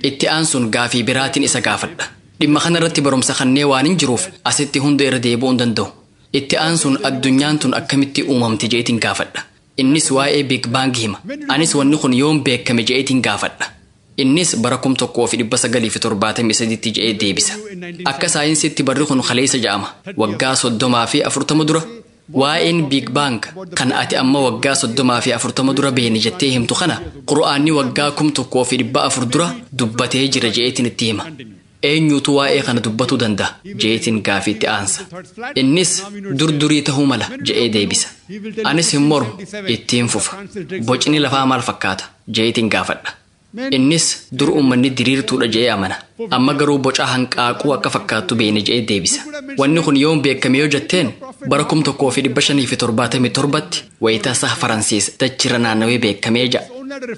Itti aansuun gaafii biraatiin isa gaafadha. Dhimma kanarratti barumsa kannee waan hin jiruuf asitti hunda irra deebi'uu hin danda'u. Itti aansuun addunyaan tun akkamitti uumamte je'eetiin gaafadha. Innis waa'ee Big Bang hima. Anis wanni kun yoom beekame je'eetiin gaafadha. Innis bara 1973 je'ee deebisa. Akka saayinsiitti barri kun kaleessa ja'ama. Waggaa 30 fi 40 dura waa'een Big Bang kan ati amma waggaa 30 fi 40 dura beene jettee himtu kana Qur'aanni waggaa 1400 dura dubbatee jira je'eetiin itti hima. Eenyutu waa'ee kana dubbatuu danda'a je'eetiin gaafiitti aansa. Innis durdurii ta'uu mala je'ee deebisa. Anis hin mormu ittiin fufa. Bocni lafaa maal fakkaata je'eetiin gaafadha. Innis dur uummanni diriirtuudha je'ee amana. Amma garuu boca hanqaaquu akka fakkaattu beene je'ee deebisa. Wanni kun yoom beekame yoo jetteen bara 1577tti wayitaa saha Faransiis dachirra naannawee beekamee ja'a.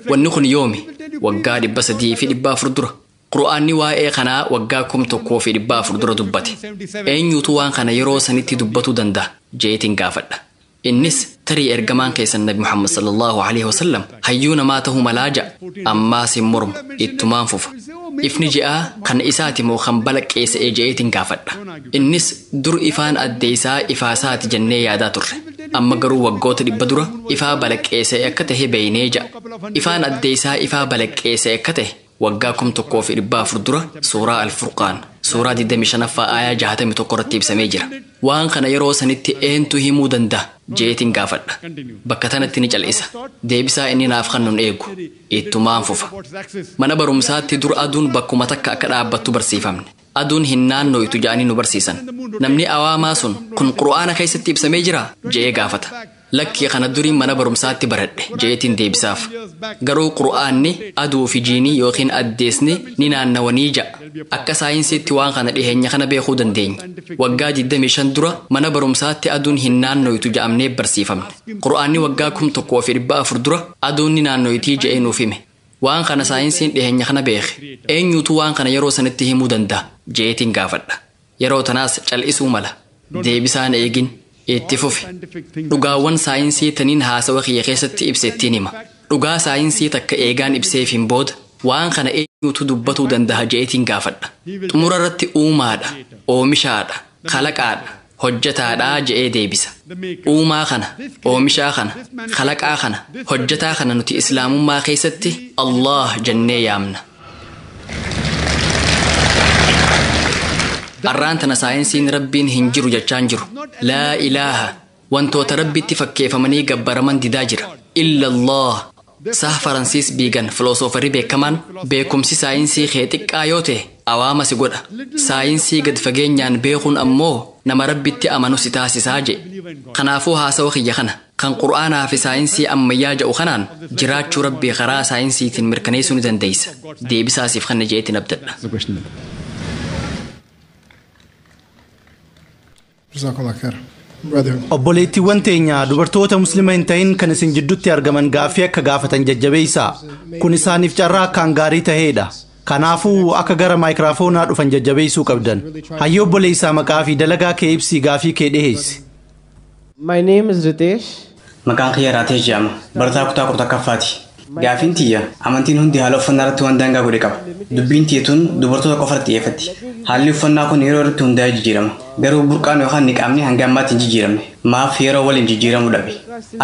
Wanni kun yoomi waggaa 300 fi 400 dura. Qur'aanni waa'ee kanaa waggaa 1400 dura dubbate. Eenyutu waan kana yeroo sanitti dubbatuu danda'a je'eetiin gaafadha. Innis tarii ergamaan keessan Nabi Muhammad sallallahu alaihi wasallam hayyuu namaa ta'uu malaa ja'a. Ammaas hin mormu ittumaan fufa. Ifni ji'aa kan isaati moo kan balaqqeessa'ee je'eetiin gaafadha. Innis dur ifaan addeessaa ifaasaati jennee yaadaa turre. Amma garuu waggoota 100 dura ifaa balaqqeessa'ee akka ta'e beeynee ja'a. Ifaan addeessaa ifaa balaqqeessa'ee akka ta'e waggaa 1400 dura suuraa Al-Furqaan suuraa 25ffaa aayaa 61 irratti ibsamee jira. Waan kana yeroo sanitti eentu himuu danda'a jeetiin gaafadha. Bakka tanatti ni cal'isa. Deebisaa inni naaf kennuun eegu. Ittumaan fufa. Mana barumsaatti dur aduun bakkuma takka akka dhaabbattu barsiifamne. Aduun hin naannoytu ja'anii nu barsiisan. Namni awaamaa sun kun Qur'aana keessatti ibsamee jira je'ee gaafata. Lakkii kana duriin mana barumsaatti baradhe je'eetiin deebisaaf. Garuu Qur'aanni aduu fi jiinii yookiin addeesni ni naannawanii ja'a. Akka saayinsiitti waan kana dhiheenya kana beekuu dandeenya. Waggaa 25 dura mana barumsaatti aduun hin naannoytu ja'amnee barsiifamne. Qur'aanni waggaa 1400 dura aduun ni naannoytii je'ee nuuf hime. Waan kana saayinsiin dhiheenya kana beeke. Eenyutu waan kana yeroo sanitti himuu danda'a je'eetiin gaafadha. Yeroo tanaas cal'isuu mala. Deebisaan eegin. Itti fufi. Dhugaawwan saayinsii taniin haasawa kiyya keessatti ibse ittiin hima. Dhugaa saayinsii takka eegaan ibseefiin booda waan kana eenyutu dubbatuu danda'a je'eetiin gaafadha. Xumura irratti uumaadha, oomishaadha, kalaqaadha, hojjetaadha je'ee deebisa. Uumaa kana, oomishaa kana, kalaqaa kana, hojjetaa kana nuti islaamummaa keessatti Allah jennee yaamna. Arraan tana saayinsiin rabbiin hin jiru jechaan jiru. Laa ilaaha wantoota rabbitti fakkeeffamanii gabbaraman didaa jira. Illa Allah. Sah Faransiis Biigan filoosofarii beekamaan beekumsi saayinsii kee xiqqaa yoo ta'e awaama si godha. Saayinsii gad fageenyaan beekuun ammoo nama rabbitti amanu si taasisaa jedhe. Kanaafuu haasawa kiyya kana kan qur'aanaa fi saayinsii ammayyaa jedhu kanaan jiraachuu rabbii karaa saayinsiitiin mirkaneessuu ni dandeessa. Deebisaasiif kana je'eetiin abdadha. Jazakallah khair. Brother. Obboleettiiwwan teenya dubartoota muslima hin ta'in kan isin jidduutti argaman gaaffii akka gaafatan jajjabeessaa. Kun isaaniif carraa akkaan gaarii ta'edha. Kanaafuu akka gara maayikiraafoonaa dhufan jajjabeessuu qabdan. Hayyoo obboleessaa maqaa fi dalagaa kee ibsii gaafii kee dhiheessi. My name is Ritesh. Maqaan kiyya Raatesh jedhama. Barataa kutaa 11ffaati. Gaafiin tiyya amantiin hundi haala uffannaa irratti waan daangaa godhe qaba. Dubbiin tiyya tun dubartoota qofa irratti xiyyeeffatti. Haalli uffannaa kun yeroo irratti hundaa'ee jijjiirama. Garuu burqaan yookaan niqaamni hanga ammaatti hin jijjiiramne. Maaf yeroo waliin jijjiiramuu dhabe.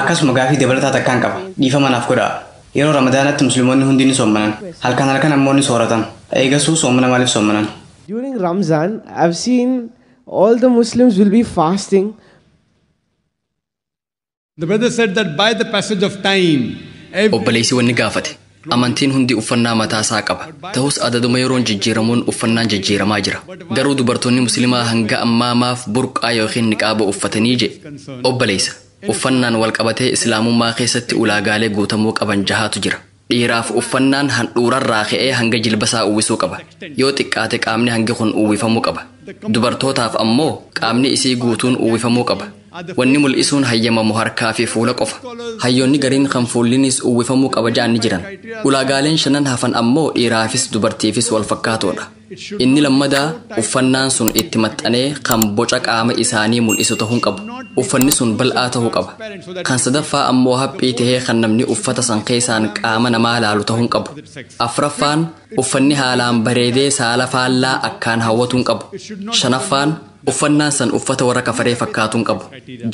Akkasuma gaafii dabalataa takkaan qaba. Dhiifama naaf godhaa. Yeroo Ramadaanaatti musliimoonni hundi ni soommanan. Halkan halkan ammoo ni sooratan. Eegasuu soomana maaliif soommanan? During Ramzan, I've seen all the Muslims will be fasting. The brother said that by the passage of time, Obboleessi wanni gaafate. Amantiin hundi uffannaa mataa isaa qaba. Ta'us adaduma yeroon jijjiiramuun uffannaan jijjiiramaa jira. Garuu dubartoonni musliimaa hanga ammaa maaf burqaa yookiin niqaaba uffatanii jedhe. Obboleessa, uffannaan wal qabatee islaamummaa keessatti ulaagaalee guutamuu qaban jahaatu jira. Dhiiraaf uffannaan handhuurarraa ka'ee hanga jilbasaa uwwisuu qaba. Yoo xiqqaate qaamni hangi kun uwwifamuu qaba. Dubartootaaf ammoo qaamni isii guutuun uwwifamuu qaba. Wanni mul'isuun hayyamamu harkaa fi fuula qofa. Hayyoonni gariin kan fuullinis uwwifamuu qaba ja'an ni jiran. Ulaagaaleen shanan hafan ammoo dhiiraafis dubartiifis wal fakkaatoodha. Inni lammadaa uffannaan sun itti maxxanee kan boca qaama isaanii mul'isu ta'uu qabu. Uffanni sun bal'aa ta'uu qaba. Kan sadaffaa ammoo haphii tahee kan namni uffata san keessaan qaama namaa laalu ta'uu qabu. Afraffaan uffanni haalaan bareedee saala faallaa akkaan hawwatuu qabu. Shanaffaan uffannaan san uffata warra kafaree fakkaatuun qabu.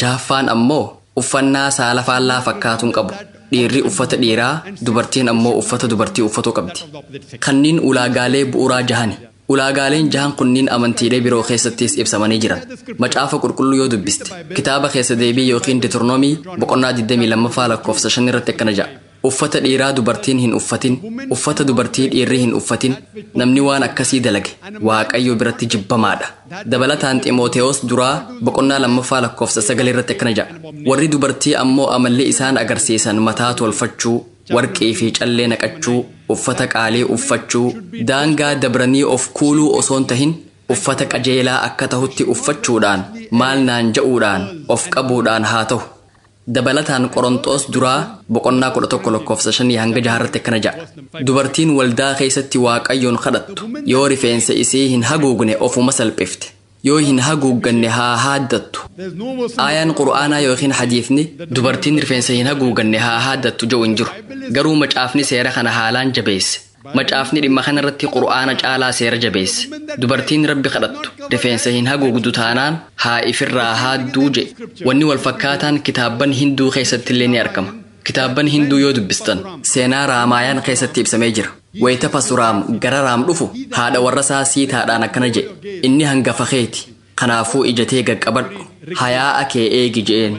Jahaffaan ammoo uffannaa saala faallaa fakkaatuun qabu. Dhiirri uffata dhiiraa, dubartiin ammoo uffata dubartii uffatuu qabdi. Kanniin ulaagaalee bu'uuraa jahani. Ulaagaaleen jahan kunniin amantiilee biroo keessattis ibsamanii jiran. Macaafa qulqulluu yoo dubbiste, kitaaba keessa deebii yookiin Deuteronoomii boqonnaa 22 lakkoofsa 5 irratti akkana ja'a. Uffata dhiiraa dubartiin hin uffatin, uffata dubartii dhiirri hin uffatin, namni waan akkasii dalage Waaqayyo biratti jibbamaadha. Dabalataan Ximootewoos duraa boqonnaa 2 lakkoofsa 9 irratti akkana ja'a. Warri dubartii ammoo amalli isaan agarsiisan mataa tolfachuu, warqii fi callee naqachuu, uffata qaalii uffachuu, daangaa dabranii of kuuluu osoo hin tahin uffata qajeelaa akka tahutti uffachuudhaan maal naan ja'uudhaan of qabuudhaan haa ta'u. Dabalataan Qorontoos duraa boqonnaa 11 lakkoofsa 5 hanga 6 irratti akkana ja'a. Dubartiin waldaa keessatti Waaqayyoon kadhattu yoo rifeensa isii hin haguugne ofuma salphifte. Yoo hin haguugganne haa haaddattu. Aayaan Qur'aanaa yookiin hadiifni dubartiin rifeensa hin haguuganne haa haaddattu jedhu hin jiru. Garuu macaafni seera kana haalaan jabeesse. Macaafni dhimma kanarratti Qur'aana caalaa seera jabeesse. Dubartiin rabbi kadhattu rifeensa hin haguugdu taanaan haa ifirraa haadduu jedhe. Wanni wal fakkaataan kitaabban Hinduu keessatti illee ni argama. Kitaabban Hinduu yoo dubbistan seenaa Raamaayaan keessatti ibsamee jira. Wayita Pasuraam gara Raam dhufu haadha warra isaa Siitaadhaan akkana jedhe. Inni hangafa keeti. Kanaafuu ijatee qaqqabadhu. Hayaa'a kee eegi je'een.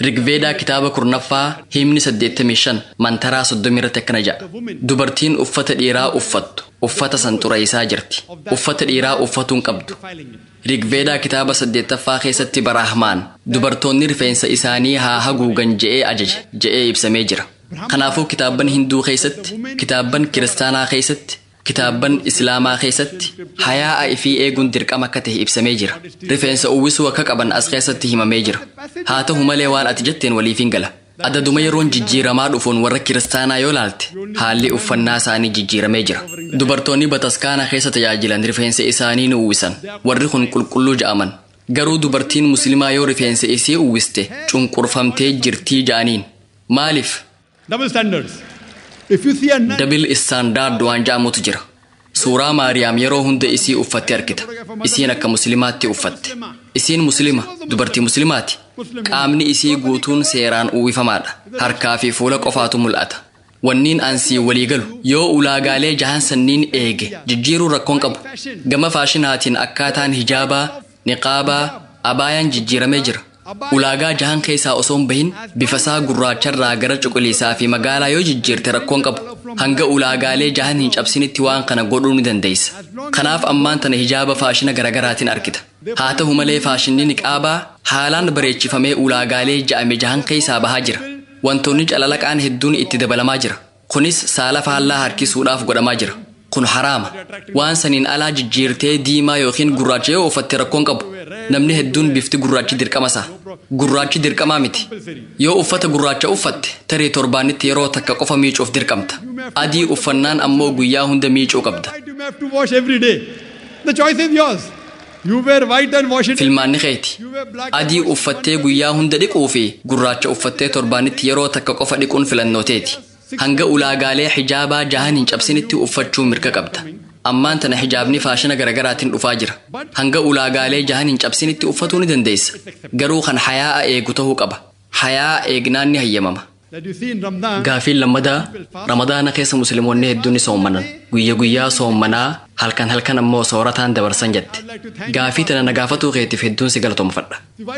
Rigveedaa kitaaba 10ffaa himni 85 mantaraa 30 irratti akkana ja'a. Dubartiin uffata dhiiraa uffattu uffata san xureessaa jirti. Uffata dhiiraa uffatuu hin qabdu. Rigveedaa kitaaba 8ffaa keessatti Baraahmaan dubartoonni rifeensa isaanii haa haguugan je'ee ajaje je'ee ibsamee jira. Kanaafuu kitaabban Hinduu keessatti, kitaabban Kiristaanaa keessatti, kitaabban Islaamaa keessatti hayaa'a ifii eeguun dirqama akka ta'e ibsamee jira. Rifeensa uwwisuu akka qaban as keessatti himamee jira. Haa ta'u malee waan ati jetteen waliif hin gala. Adaduma yeroon jijjiiramaa dhufuun warra kiristaanaa yoo laalte haalli uffannaa isaanii jijjiiramee jira. Dubartoonni bataskaana keessa tajaajilan rifeensa isaanii ni uwwisan. Warri kun qulqulluu ja'aman. Garuu dubartiin musliimaa yoo rifeensa isii uwwiste cunqurfamtee jirtii ja'aniin. Maaliif? Double standards. If you see a nun, Double standard waan ja'amutu jira. Suuraa Maariyaam yeroo hunda isii uffatte argita. Isiin akka musliimaatti uffatte. Isiin muslima, dubartii musliimaati. Qaamni isii guutuun seeraan uwwifamaadha. Harkaa fi fuula qofaatu mul'ata. Wanniin ansii walii galu yoo ulaagaalee jahan sanniin eege jijjiiruu rakkoon qabu. Gama faashinaatiin akkaataan hijaabaa, niqaabaa, abaayaan jijjiiramee jira. Ulaagaa jahan keessaa osoo hin bahin bifasaa gurraacharraa gara cuquliisaa fi magaalaa yoo jijjiirte rakkoon qabu. Hanga ulaagaalee jahan hin cabsinitti waan kana godhuu ni dandeessa. Kanaaf ammaan tana hijaaba faashina garagaraatiin argita. Haa ta'u malee faashinni niqaabaa haalaan bareechifamee ulaagaalee ja'ame jahan keessaa bahaa jira. Wantoonni calalaqaan hedduun itti dabalamaa jira. Kunis saala faallaa harkisuudhaaf godhamaa jira. Kun haraama. Waan saniin alaa jijjiirtee diimaa yookiin gurraacha yoo uffatte rakkoon qabu. Namni hedduun bifti gurraachi dirqama isaa. Gurraachi dirqamaa miti. Yoo uffata gurraacha uffatte tarii torbaanitti yeroo takka qofa miicuuf dirqamta. Adii uffannaan ammoo guyyaa hunda miicuu qabda. you may have to wash every day. The choice is yours. You wear white and wash it. Filmaanni keeti. Adii uffattee guyyaa hunda dhiquu fi gurraacha uffattee torbaanitti yeroo takka qofa dhiquun filannooteeti. Hanga ulaagaalee hijaabaa jahan hin cabsinitti uffachuu mirga qabda. Ammaan tana hijaabni faashina garagaraatiin dhufaa jira. Hanga ulaagaalee jahan hin cabsinitti uffatuu ni dandeessa. Garuu kan hayaa'a eegu ta'uu qaba. Hayaa'a eegnaan ni hayyamama. That you see in Ramadan, Gaafiin lammadaa Ramadaana keessa musliimoonni hedduun ni soommanan. Guyya guyyaa soommanaa halkan halkan ammoo soorataan dabarsan jette. Gaafii tana na gaafatuu keetiif hedduun si galatoomfadha.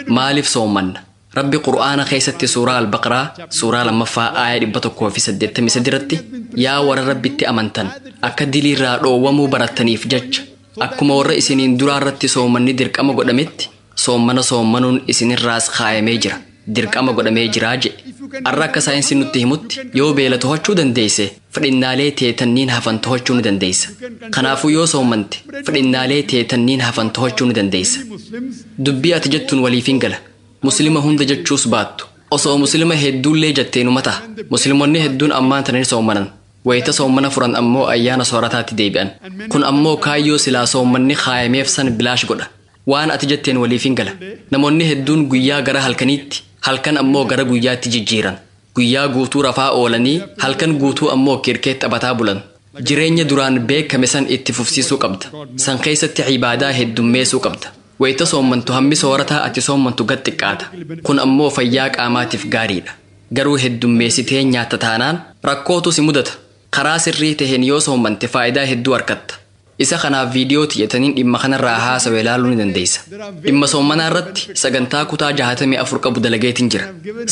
Maaliif soommanna? Rabbi Qur'aana keessatti suuraa Al-Baqaraa suuraa lammaffaa aaya 183 irratti yaa warra Rabbitti amantan akka diliirraa dhoowwamuu barattaniif jecha akkuma warra isiniin duraa irratti soommanni dirqama godhametti soommana soommanuun isinirraas kaayamee jira. Dirqama godhamee jiraa jedhe. Har'a akka saayinsiin nutti himutti yoo beela to'achuu dandeesse fedhinnaalee teetanniin hafan to'achuu ni dandeessa. Kanaafuu yoo soommante fedhinnaalee teetanniin hafan to'achuu ni dandeessa. Dubbii ati jettuun waliif hin gala. Muslima hunda jechuus baattu. Osoo muslima hedduullee jetteenuma ta'a. Musliimonni hedduun ammaan tana ni soommanan. Wayita soommana furan ammoo ayyaana soorataatti deebi'an. Kun ammoo kaayyoo silaa soommanni kaayameef san bilaash godha. Waan ati jetteen waliif hin gala. Namoonni hedduun guyyaa gara halkaniitti, halkan ammoo gara guyyaatti jijjiiran. Guyyaa guutuu rafaa oolanii, halkan guutuu ammoo kirkeet taphataa bulan. Jireenya duraan beekame san itti fufsiisuu qabda. San keessatti ibaadaa heddummeessuu qabda. Wayita soommantu hammi soorataa ati soommantu gad xiqqaata. Kun ammoo fayyaa qaamaatiif gaariidha. Garuu heddummeessitee nyaatta taanaan rakkootu si mudata. Karaa sirrii taheen yoo soommante faayidaa hedduu argatta. Isa kanaaf viidiyoo tiyyataniin dhimma kanarraa haasawe ilaaluu ni dandeessa. Dhimma soommanaa irratti sagantaa kutaa 64 qabu dalageetiin jira.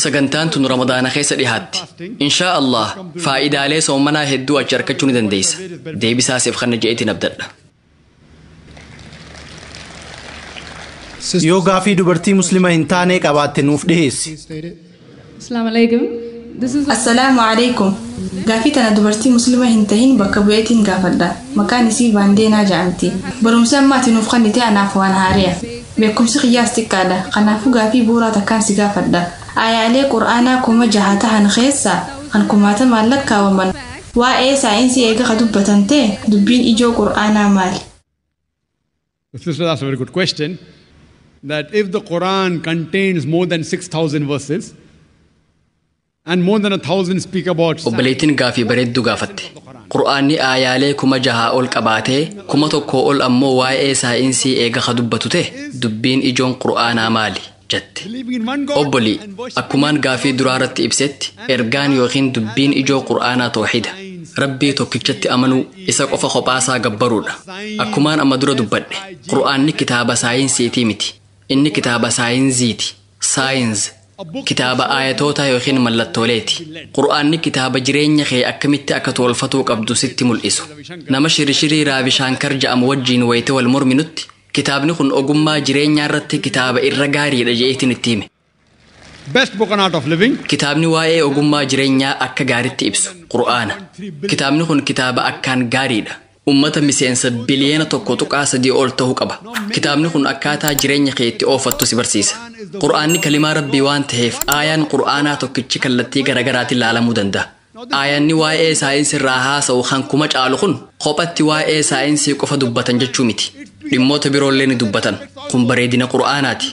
Sagantaan tun Ramadaana keessa dhihaatti. Inshaa Allah faayidaalee soommanaa hedduu achi argachuu ni dandeessa. Deebisaa siif kana je'eetiin abdadha. Yoo gaafii dubartii muslima hin taane qabaatte nuuf dhiheessi. Assalamu alaikum. This is Assalaamu alaikum. Gaafii tana dubartii muslima hin tahin bakka bu'eetiin gaafadha. Maqaan isii Baandeenaa jedhamti. Barumsa ammaati nuuf kennite anaaf waan haari'a. Beekumsi kiyyaas xiqqaadha. Kanaafuu gaafii bu'uuraa takkaan si gaafadha. Ayaalee Qur'aanaa 6000 tahan keessaa kan kumaatamaan lakkaawaman waa'ee saayinsii eega ka dubbatan ta'e dubbiin ijoo Qur'aanaa maali? The sister asked a very good question that if the Quran contains more than 6,000 verses and more than 1,000 speak about Obboleettiin gaafii bareedduu gaafatte. Qur'aanni aayaalee 6000 ol qabaatee 1000 ol ammoo waa'ee saayinsii eega ka dubbatu ta'e dubbiin ijoon Qur'aanaa maali jette. Obbolii akkumaan gaafii duraa irratti ibsetti ergaan yookiin dubbiin ijoo Qur'aanaa tawxiida. Rabbii tokkichatti amanuu isa qofa kophaasaa gabbaruudha. Akkumaan amma dura dubbadhe Qur'aanni kitaaba saayinsiitii miti. Inni kitaaba saayinsiiti. Saayins kitaaba aayatootaa yookiin mallattooleeti. Qur'aanni kitaaba jireenya kee akkamitti akka tolfatuu qabdu sitti mul'isu. Nama shirishirii Raavishaankar jedhamu wajjiin wayite wal morminutti kitaabni kun ogummaa jireenyaa irratti kitaaba irra gaariidha je'eetiin itti hime. Best book on art of living. Kitaabni waa'ee ogummaa jireenyaa akka gaariitti ibsu Qur'aana. Kitaabni kun kitaaba akkaan gaariidha. Ummata miseensa biliyeena 1.3 ol ta'uu qaba. Kitaabni kun akkaataa jireenya kee itti oofattu si barsiisa. Qur'aanni kalimaa Rabbii waan ta'eef aayaan Qur'aanaa tokkichi kallattii garaagaraatiin ilaalamuu danda'a. Aayaanni waa'ee saayinsii irraa haasa'u kan kuma caalu kun kophatti waa'ee saayinsii qofa dubbatan jechuu miti. Dhimmoota biroollee ni dubbatan. Kun bareedina Qur'aanaati.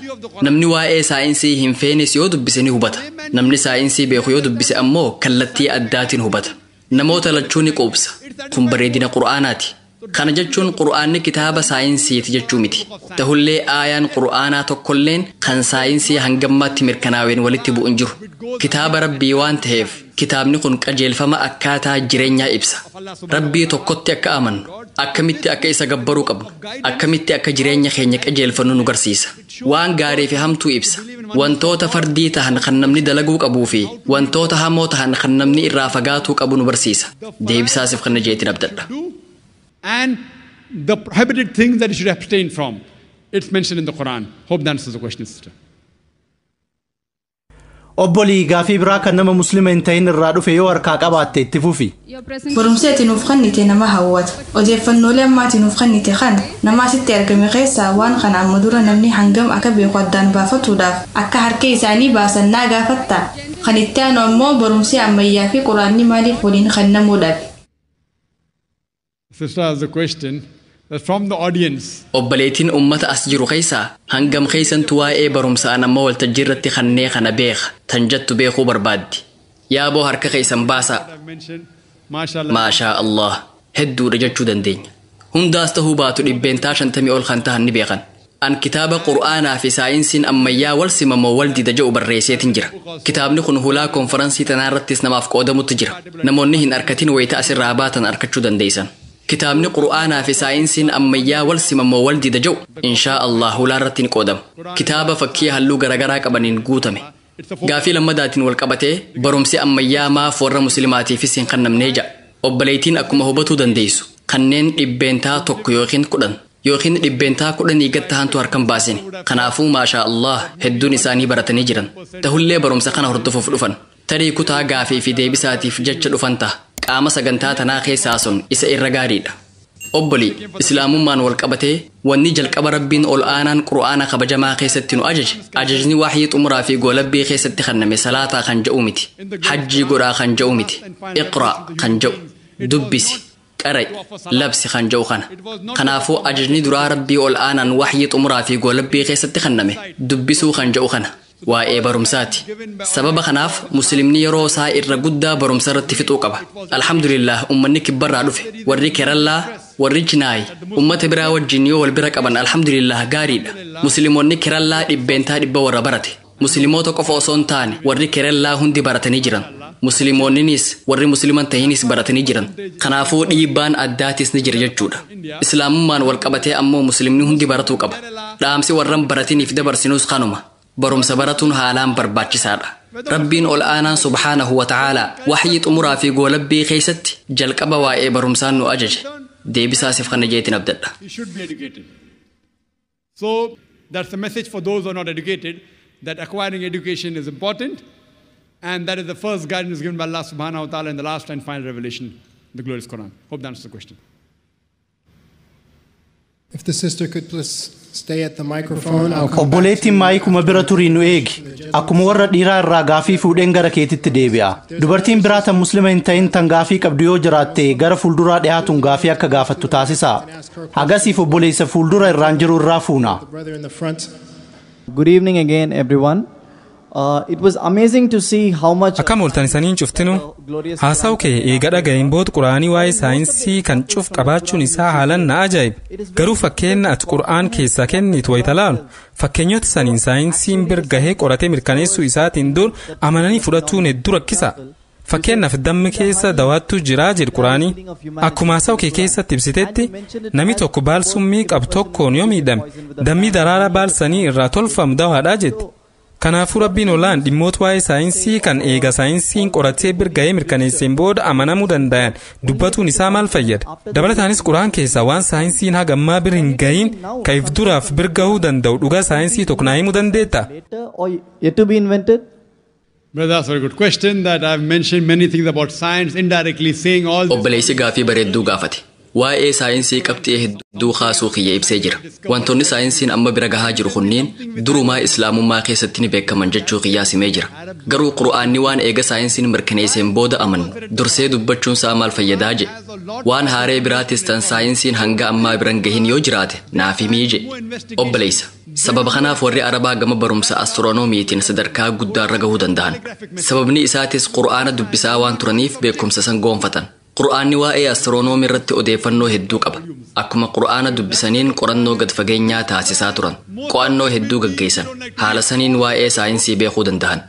Namni waa'ee saayinsii hin feenes yoo dubbise ni hubata. Namni saayinsii beeku yoo dubbise ammoo kallattii addaatiin hubata. Namoota lachuu ni quubsa. Kun bareedina Qur'aanaati. Kana jechuun Qur'aanni kitaaba saayinsiiti jechuu miti. Tahullee aayaan Qur'aanaa tokkolleen kan saayinsii hangammaatti mirkanaa'een walitti bu'u hin jiru. Kitaaba Rabbii waan ta'eef kitaabni kun qajeelfama akkaataa jireenyaa ibsa. Rabbii tokkotti akka amannu, akkamitti akka isa gabbaruu qabnu, akkamitti akka jireenya keenya qajeelfannu nu garsiisa. Waan gaarii fi hamtuu ibsa. Wantoota fardii tahan kan namni dalaguu qabuu fi wantoota hamoo tahan kan namni irraa fagaatuu qabu nu barsiisa. Deebisaasiif kana jeetiin abdadha. And the prohibited things that you should abstain from. It's mentioned in the Quran. Hope that answers the question, sister. Obbolii, gaafii biraa kan nama Muslima hin ta'in irraa dhufe yoo harkaa qabaatte itti fufi. Barumsi ati nuuf kennite nama hawwata. Odeeffannoolee amma ati nuuf kennite kana nama asitti argame keessaa waan kana amma dura namni hangam akka beeku addaan baafatuudhaaf akka harka isaanii baasan naa gaafatta. Kan itti aanu ammoo barumsi ammayyaa fi Quraanni maaliif waliin kennamuu dhabe? Sister has a question that from the audience. Obboleettiin ummata as jiru keessaa hangam keessantu waa'ee barumsaan amma waltajjii irratti kannee kana beeka tan jettu beekuu barbaaddi. Yaaboo, harka keessan baasaa. Mashallah. Maashaa Allah, hedduudha jechuu dandeenya. Hundaas tahuu baatu 50% ol kan tahan ni beekan. An kitaaba Qur'aanaa fi saayinsiin ammayyaa wal simamoo wal dida jedhu barreesseetin jira. Kitaabni kun hulaa konferansii tanaa irrattis namaaf qoodamutti jira. Namoonni hin arkatin wayita asirraa baatan arkachuu dandeessan. Kitaabni Qur'aanaa fi saayinsiin ammayyaa wal simamoo wal dida jedhu inshaa Allah hulaa irratti ni qoodama. Kitaaba fakkii halluu garaagaraa qabaniin guutame. Gaafii lammadaatiin wal qabatee barumsi ammayyaa maaf warra musliimaatiifis hin kennamnee ja'a. Obboleettiin, akkuma hubatuu dandeessu kanneen 1% yookiin 10 yookiin 10% gad tahantu harkan baasine. Kanaafuu maashaa Allah, hedduun isaanii baratanii jiran. Tahullee barumsa kana hordofuuf dhufan. Tarii kutaa gaafii fi deebisaatiif jecha dhufan ta'a. Qaama sagantaa tanaa keessaa sun isa irra gaariidha. Obbolii, Islaamummaan wal qabatee wanni jalqaba Rabbiin ol aanaan Qur'aana kabajamaa keessatti nu ajaje, ajajni waxyii xumuraa fi goolabbii keessatti kenname salaataa kan jedhu miti, hajjii godhaa kan jedhu miti, iqraa kan jedhu, dubbisi, qara'i, labsi kan jedhu kana. Kanaafuu ajajni duraa Rabbii ol aanaan waxyii xumuraa fi goolabbii keessatti kenname dubbisuu kan jedhu kana. Waa'ee barumsaati. Sababa kanaaf Muslimni yeroo isaa irra guddaa barumsa irratti fixuu qaba. Alhamdulillah, ummanni kibbarraa dhufe, warri Kerallaa, warri Chinaayi, ummata biraa wajjin yoo wal bira qaban, alhamdulillah, gaariidha. Musliimoonni Kerallaa 100% warra barate. Musliimoota qofa osoo hin taane warri Kerallaa hundi baratanii jiran. Musliimoonninis warri Musliman tahinis baratanii jiran. Kanaafuu dhiibbaan addaatis ni jira jechuudha. Islaamummaan wal qabatee ammoo Muslimni hundi baratuu qaba. Dhaamsi warran baratiniif dabarsinus kanuma. Barumsa baratuun haalaan barbaachisaadha. Rabbiin ol aanaan subhaanahu wa ta'aalaa waxyii xumuraa fi goolabbii keessatti jalqaba waa'ee barumsaan nu ajaje. Deebisaasiif kana jeetiin abdadha. You should be educated. So that's a message for those who are not educated, that acquiring education is important, and that is the first guidance given by Allah subhanahu wa ta'ala in the last and final revelation, the glorious Quran. Hope that answers the question. If the sister could please stay at the microphone, I'll come back. Obboleettiin maayikuma bira turii nu eegi. Akkuma warra dhiiraa irraa gaafii fuudheen gara keetitti deebi'a. Dubartiin biraa tan Muslima hin ta'in tan gaafii qabdu yoo jiraatte gara fuulduraa dhiyaatuun gaafii akka gaafattu taasisaa. Hagasiif obboleessa fuuldura irraan jiru irraa fuuna. Brother in the front. Good evening again, everyone. It was amazing to see how much Akkam ooltan isaniin cuftinu? Haasawu kee eega dhaga'een booda Quraanii waa'ee saayinsii kan cuf qabaachuun isaa haalan na ajaa'ibe. Garuu fakkeenya ati Qura'aan keessaa kennitu wayita laalu, fakkeenyota saniin saayinsiin bir gahee qoratee mirkaneessuu isaatiin dur amananii fudhatuun hedduu rakkisa. Fakkeenyaaf dammi keessa dawaattu jiraa jedhu Quraanii. Akkuma haasawu kee keessatti ibsitetti, namni tokko baal summii qabu tokkoon yoo miidhame, dammi daraaraa baalsanii irraa tolfamu dawaadhaa jette. Kanaafuu Rabbiin olaan dhimmoota waa'ee saayinsii kan eega saayinsiin qoratee bir gahee mirkaneesseen booda amanamuu danda'an dubbatuun isaa maal fayyada? Dabalataanis Quraan keessaa waan saayinsiin hagammaa bir hin gahin ka if duraaf bir gahuu danda'u dhugaa saayinsii tokko naa himuu dandeetta? Or yet to be invented? Brother, that's a very good question, that I've mentioned many things about science indirectly, saying all Obboleessi gaafii bareedduu gaafate. Waa'ee saayinsii qabxii hedduu kaasuu kiyya ibsee jira. Wantoonni saayinsiin amma bira gahaa jiru kunniin durumaa islaamummaa keessatti ni beekaman jechuu kiyyaas himee jira. Garuu qura'aanni waan eega saayinsiin mirkaneesseen booda amanu dursee dubbachuun isaa maal fayyadaa jedhe. Waan haaree biraatis tan saayinsiin hanga ammaa biran gahin yoo jiraate naaf himii jedhe. Obboleessa. Sababa kanaaf warri Arabaa gama barumsa astiroonomiitiin sadarkaa guddaarra gahuu danda'an. Sababni isaatis qura'aana dubbisaa waan turaniif beekumsa san goonfatan. Qura'aanni waa'ee astiroonoomii irratti odeeffannoo hedduu qaba. Akkuma qura'aana dubbisaniin qorannoo gad fageenyaa taasisaa turan. Qo'annoo hedduu gaggeessan. Haala saniin waa'ee saayinsii beekuu danda'an.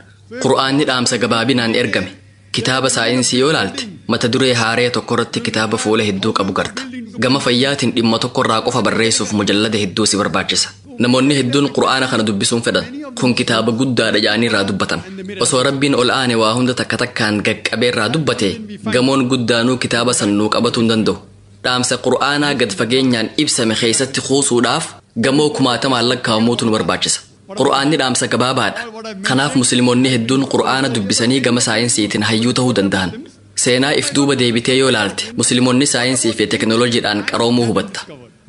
Qura'aanni dhaamsa gabaabinaan ergame. Kitaaba saayinsii yoo ilaalte mata duree haaree tokko irratti kitaaba fuula hedduu qabu garta. Gama fayyaatiin dhimma tokkorraa qofa barreessuuf mujallada hedduu si barbaachisa. Namoonni hedduun qura'aana kana dubbisuun fedhan. Kun kitaaba guddaadha jedhanii irraa dubbatan. Osoo rabbiin ol aane waa hunda takka takkaan gaqqabee irraa dubbate gamoon guddaanuu kitaaba sannuu qabatuu hin danda'u. Dhaamsa qura'aanaa gad fageenyaan ibsame keessatti kuusuudhaaf gamoo kumaatamaan lakkaa'amuutu nu barbaachisa. Qura'aanni dhaamsa gabaabaadha. Kanaaf musliimoonni hedduun qura'aana dubbisanii gama saayinsiitiin hayyuu ta'uu danda'an. Seenaa if duuba deebitee yoo ilaalte musliimoonni saayinsii fi teekinooloojiidhaan qaroomuu hubatta.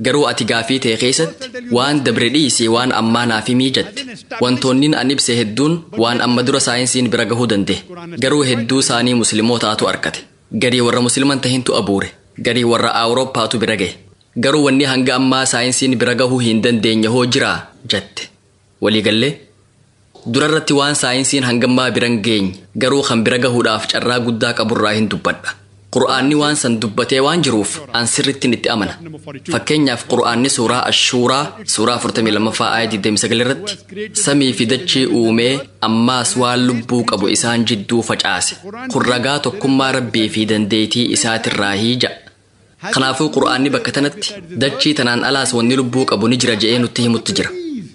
Garuu ati gaafii ta'e keessatti waan dabre dhiisii waan ammaa naaf himii jette. Wantoonni an ibse hedduun waan amma dura saayinsiin bira gahuu danda'e. Garuu hedduu isaanii muslimootaatu argate. Garii warra musliman tahintu abuure. Garii warra Awurooppaatu bira gahe. Garuu wanni hanga ammaa saayinsiin bira gahuu hin dandeenye hoo jiraa jette. Waliigallee durarratti waan saayinsiin hangammaa biran geenye garuu kan bira gahuudhaaf carraa guddaa qaburraa hin dubbadha. Qur'aanni waan san dubbatee waan jiruuf an sirrittiin itti amana. Fakkeenyaaf Qur'aanni suuraa Ashuuraa suuraa 42ffaa aaya 29 irratti samii fi dachii uumee ammaas waan lubbuu qabu isaan jidduu facaase. Kun ragaa tokkummaa rabbii fi dandeettii isaatirraa hiija. Kanaafuu Qur'aanni bakka tanatti dachii tanaan alaas wanni lubbuu qabu ni jira je'ee nutti himutti jira.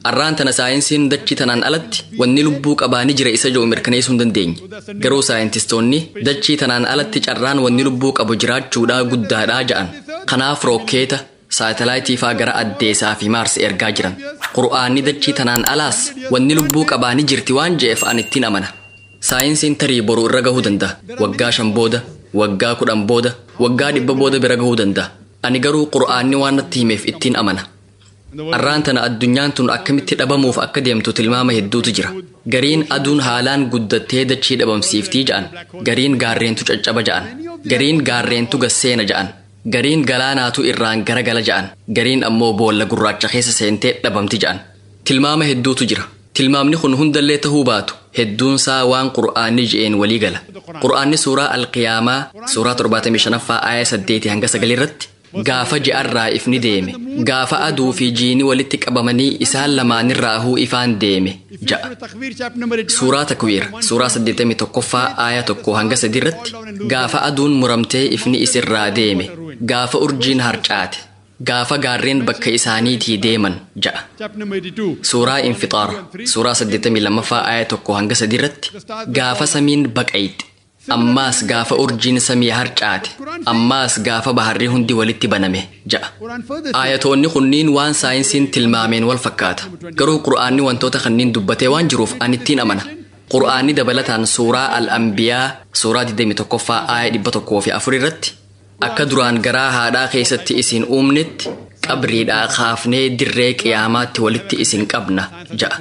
Arraan tana saayinsiin dachii tanaan alatti wanni lubbuu qabaa ni jira isa jedhu mirkaneessuu hin dandeenye. Garuu saayintistoonni dachii tanaan alatti carraan wanni lubbuu qabu jiraachuudhaa guddaadhaa ja'an. Kanaaf rookeeta saatalaayitii faa gara addeessaa fi maarsi ergaa jiran. Qur'aanni dachii tanaan alaas wanni lubbuu qabaa ni jirti waan je'eef an ittiin amana. Saayinsiin tarii boru irra gahuu danda'a. Waggaa 5 booda, waggaa 10 booda, waggaa 100 booda bira gahuu danda'a. Ani garuu qur'aanni waan natti himeef ittiin amana. Arraan tana addunyaan tun akkamitti dhabamuuf akka deemtu tilmaama hedduutu jira. Gariin aduun haalaan guddattee dachii dhabamsiiftii ja'an. Gariin gaarreentu caccaba ja'an. Gariin gaarreentu gasseena ja'an. Gariin galaanaatu irraan garagala ja'an. Gariin ammoo boolla gurraacha keessa seentee dhabamti ja'an. Tilmaama hedduutu jira. Tilmaamni kun hundallee tahuu baatu hedduunsaa waan qur'aanni je'een walii gala. Qur'aanni suuraa Alqiyaamaa suuraa 75ffaa aaya 8 hanga 9 irratti gaafa ji'arraa ifni deeme gaafa aduu fi jiini walitti qabamanii isaan lamaanirraa ifaan deeme ja'a. Suuraa Takwiir suuraa 81ffaa aaya 1 hanga 3 irratti gaafa aduun muramtee ifni isirraa deeme gaafa urjiin harcaate gaafa gaarreen bakka isaaniitii deeman ja'a. Suuraa Infixaar suuraa 82ffaa aaya 1 hanga 3 irratti gaafa samiin baqayxe ammaas gaafa urjiin samii harcaate ammaas gaafa baharri hundi walitti baname ja'a. Aayatoonni kunniin waan saayinsiin tilmaameen wal fakkaata. Garuu qur'aanni wantoota kanniin dubbatee waan jiruuf an ittiin amana. Qur'aanni dabalataan suuraa Al-Anbiyaa suuraa 21ffaa aaya 104 irratti akka duraan garaa haadhaa keessatti isin uumnetti qabriidhaa kaafnee dirree qiyaamaatti walitti isin qabna ja'a.